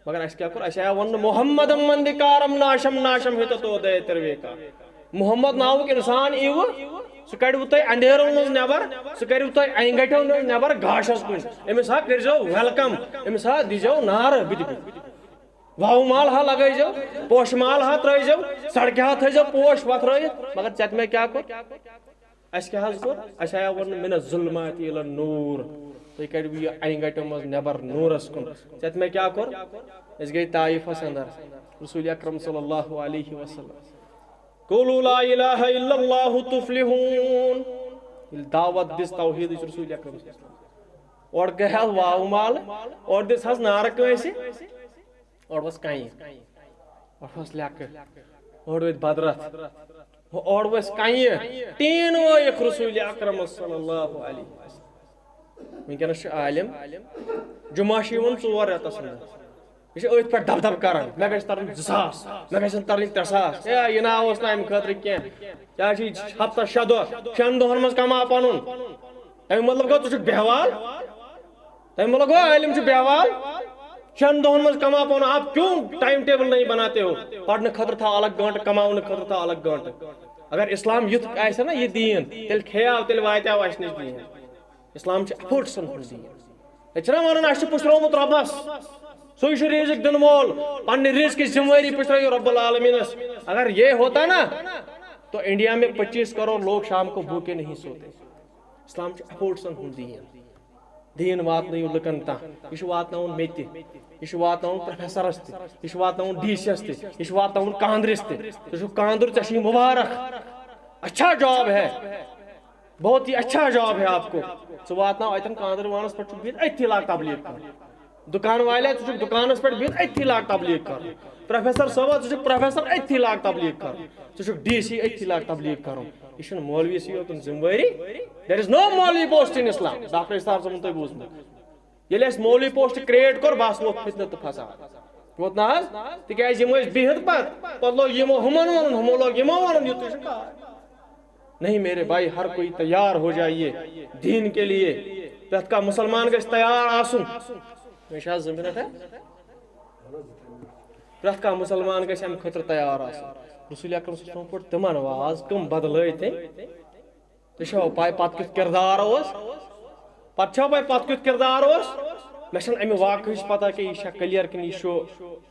مگر اَسہِ کیٛاہ کوٚر؟ اَسہِ آیا وننہٕ، "محمدم مندکارم ناشم ناشم ہیتو تو دے ترویکا۔" محمد ناوُک انسان یِیہِ، سُہ کڑِوٕ تۄہہِ اندھیرو منٛز نٮ۪بر، سُہ کڑِوٕ تۄہہِ انہِ گٹیو منٛز نٮ۪بر گاشس کُن۔ أمِس ہا کٔرۍزیو welcome، أمِس ہا دیٖزیو نعرٕ بہٕ دِمہٕ۔ واوٕ مال ہا لگٲیزیو، پوشہٕ مال ہا ترٲیزیو، سڑکہِ ہا تھٲیزیو پوش وتھرٲیِتھ، مگر ژےٚ تہِ مےٚ کیٛاہ کوٚر؟ اَسہِ کیٛاہ حظ کوٚر؟ اَسہِ آیا ووٚن من الظلمات الی النور۔ تُہۍ کڑِو یہِ انہِ گٹیو منٛز نٮ۪بر نوٗرس کُن۔ ژےٚ تہِ مےٚ کیٛاہ کوٚر؟ أسۍ گٔے طائفس اندر۔ رسول اکرم صلی اللہ علیہ وسلم، قولوا لا الہ الا اللہ تفلحون۔ ییٚلہِ دعوت دِژ توحیدٕچ رسول اکرم صلی اللہ علیہ وسلم، اورٕ گٔے حظ واوٕ مال، اورٕ دِژ حظ نعرٕ کٲنٛسہِ، اورٕ ؤژھ کنہِ، اورٕ ؤژھ لیٚکہٕ، اورٕ ؤتھۍ بدرتھ، اورٕ ؤژھ کنہِ، ٹیٖن وٲیِکھ رسول اکرم صلی اللہ علیہ وسلم۔ وٕنکیٚنس چھُ عالم، جمعہ چھُ یِوان ژور رٮ۪تس اندر۔ یہِ چھُ أتھۍ پٮ۪ٹھ دب دب کران، مےٚ گژھِ ترٕنۍ زٕ ساس، مےٚ گژھن ترٕنۍ ترٛےٚ ساس۔ ہے، یہِ نہ اوس نہٕ اَمہِ خٲطرٕ کینٛہہ۔ یہِ حظ چھِ ہفتس شےٚ دۄہ، شٮ۪ن دۄہن منٛز کما پنُن۔ تَمیُک مطلب گوٚو، ژٕ چھُکھ بیہوال۔ تَمیُک مطلب گوٚو، عٲلِم چھُ بیہوال۔ شٮ۪ن دۄہن منٛز کما پنُن۔ آپ کیوں ٹائم ٹیبل نہیں بناتے ہو؟ پرنہٕ خٲطرٕ تھاو الگ گٲنٹہٕ، کماونہٕ خٲطرٕ تھاو الگ گٲنٹہٕ۔ اگر اسلام یُتھ آسہِ ہا نا یہِ دیٖن، تیٚلہِ کھیٚیاو، تیٚلہِ واتیاو اَسہِ نِش دیٖن۔ اسلام چھُ ایفٲٹسن ہُنٛد دیٖن۔ أسۍ چھِنہ وَنان اَسہِ چھُ پُشرومُت رۄبَس، سُے چھُ رِزِق دِنہٕ وول، پننہِ رِزقٕچ ذمہٕ وٲری پُشرٲیِو رۄب العالمیٖنَس۔ اگر یہ ہوتا نا، تو انڈیا میں پچیس کروڑ لوگ شام کو بھوکے نہیں سوتے۔ اسلام چھُ ایفٲٹسن ہُنٛد دیٖن۔ دیٖن واتنٲیِو لُکن تام۔ یہِ چھُ واتناوُن مےٚ تہِ، یہِ چھُ واتناوُن پروفیسرس تہِ، یہِ چھُ واتناوُن ڈی سی یس تہِ، یہِ چھُ واتناوُن کاندرِس تہِ۔ ژٕ چھُکھ کاندُر، ژےٚ چھُے مُبارک، اچھا جاب ہے۔ بہت ہی اچھا جاب ہے آپ کو۔ ژٕ واتناو اتٮ۪ن کاندر وانس پٮ۪ٹھ چھُکھ بِہِتھ، أتھی لاگ تبلیغ کرُن۔ دُکان والے، ژٕ چھُکھ دُکانس پٮ۪ٹھ بِہِتھ، أتھی لاگ تبلیغ کرُن۔ پروفیسر صٲبا، ژٕ چھُکھ پروفیسر، أتھی لاگ تبلیغ کرُن۔ ژٕ چھُکھ ڈی سی، أتھی لاگ تبلیغ کرُن۔ یہِ چھُنہٕ مولوی سٕے یوت ذمہٕ وٲری۔ There is no مولوی post in Islam۔ ڈاکٹر اسرار صٲبُن تۄہہِ بوٗزمُت۔ ییٚلہِ اَسہِ مولوی پوسٹ کریٹ کوٚر، بس ووت فتنہٕ تہٕ فساد۔ ووت نہ حظ؟ تِکیٛازِ یِم ٲسۍ بِہِتھ پتہٕ، پتہٕ لوگ یِمو ہُمن وَنُن، ہُمو لوگ یِمو وَنُن، یِتُے چھُ کار۔ نہیں میرے بھائی، ہر کوئی تیار ہو جائیے دین کے لیے۔ پرٛٮ۪تھ کانٛہہ مُسلمان گژھِ تیار آسُن۔ مےٚ چھِ حظ زٕ منٹ، ہا؟ پرٛٮ۪تھ کانٛہہ مُسلمان گژھِ اَمہِ خٲطرٕ تیار آسُن۔ رسول اکرم صلی اللہ علیہ وسلم پوٚر تِمن واز، کٕم بدلٲے تٔمۍ؟ تۄہہِ چھوا پاے پتہٕ کیُتھ کردار اوس؟ پتہٕ چھوا پاے پتہٕ کیُتھ کردار اوس؟ مےٚ چھنہٕ امہِ واقعٕچ پتہ کہِ یہِ چھا کلیر کِنہٕ یہِ چھُ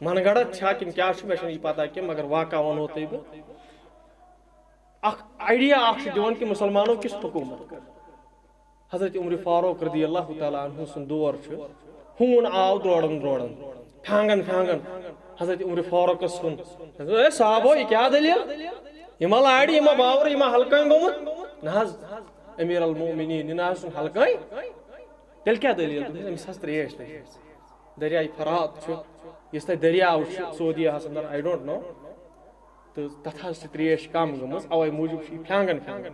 من گڑت چھا کِنہٕ کیٛاہ چھُ، مےٚ چھنہٕ یہِ پتہ کینٛہہ، مگر واقعہ ونہو تۄہہِ بہٕ۔ اکھ آئیڈیا اکھ چھُ دِوان کہِ مسلمانو کِژھ حکومت کٔر۔ حضرت عمر فاروق رضی اللہ تعالیٰ عنہ سُنٛد دور چھُ، ہوٗن آو درورن درورن، پھانگن پھانگن حضرت عمر فاروقس کُن۔ اے صحابو، یہِ کیٛاہ دٔلیٖل؟ یہِ ما لارِ، یہِ ما باور، یہِ ما ہلکٲنۍ گوٚمُت؟ نہ حظ، امیر المومنین، یہِ نہ حظ چھُنہٕ ہلکٲنۍ۔ تیٚلہِ کیٛاہ دٔلیٖل؟ دوٚپمَس، أمِس حظ ترٛیش ترٛیش۔ دٔریاے فرات چھُ، یُس تۄہہِ دٔریاو چھُ سعودیہ ہس اندر، I don't know، تہٕ تتھ حظ چھِ ترٛیش کم گٔمٕژ، اوے موٗجوٗب چھُ یہِ پھیانگن پھیانگن۔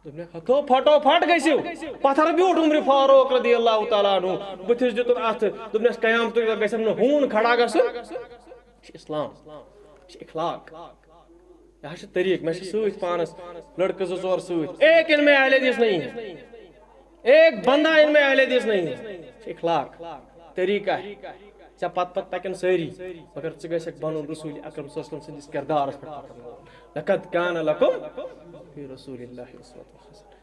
دوٚپنَکھ، ہتو پھٹو پھٹ گٔژھِو۔ پتھر بیوٗٹھ عمر فاروق رضی اللہ تعالیٰ عنہ۔ بٕتھِس دیُتُن اتھٕ۔ دوٚپنَس، قیامتُک دۄہ گژھن نہٕ ہوٗن کھڑا گژھُن۔ یہِ چھُ اسلام۔ یہِ چھُ اخلاق۔ یہِ حظ چھُ طریٖقہٕ۔ مےٚ چھِ سۭتۍ پانس لڑکہٕ زٕ ژور سۭتۍ۔ ایک ان میں اہل حدیث نہیں ہے۔ ایک بندہ ان میں اہل حدیث نہیں ہے۔ یہِ چھُ اخلاق۔ طریٖقہٕ ہے۔ ژےٚ پتہٕ پتہٕ پکن سٲری، مگر ژٕ گژھکھ بنُن رسول اکرم صلی اللہ علیہ وسلم سٕنٛدِس کردارس پٮ۪ٹھ پکن وول۔ لقد کان لکم فی رسول اللہ اسوۃ حسنہ۔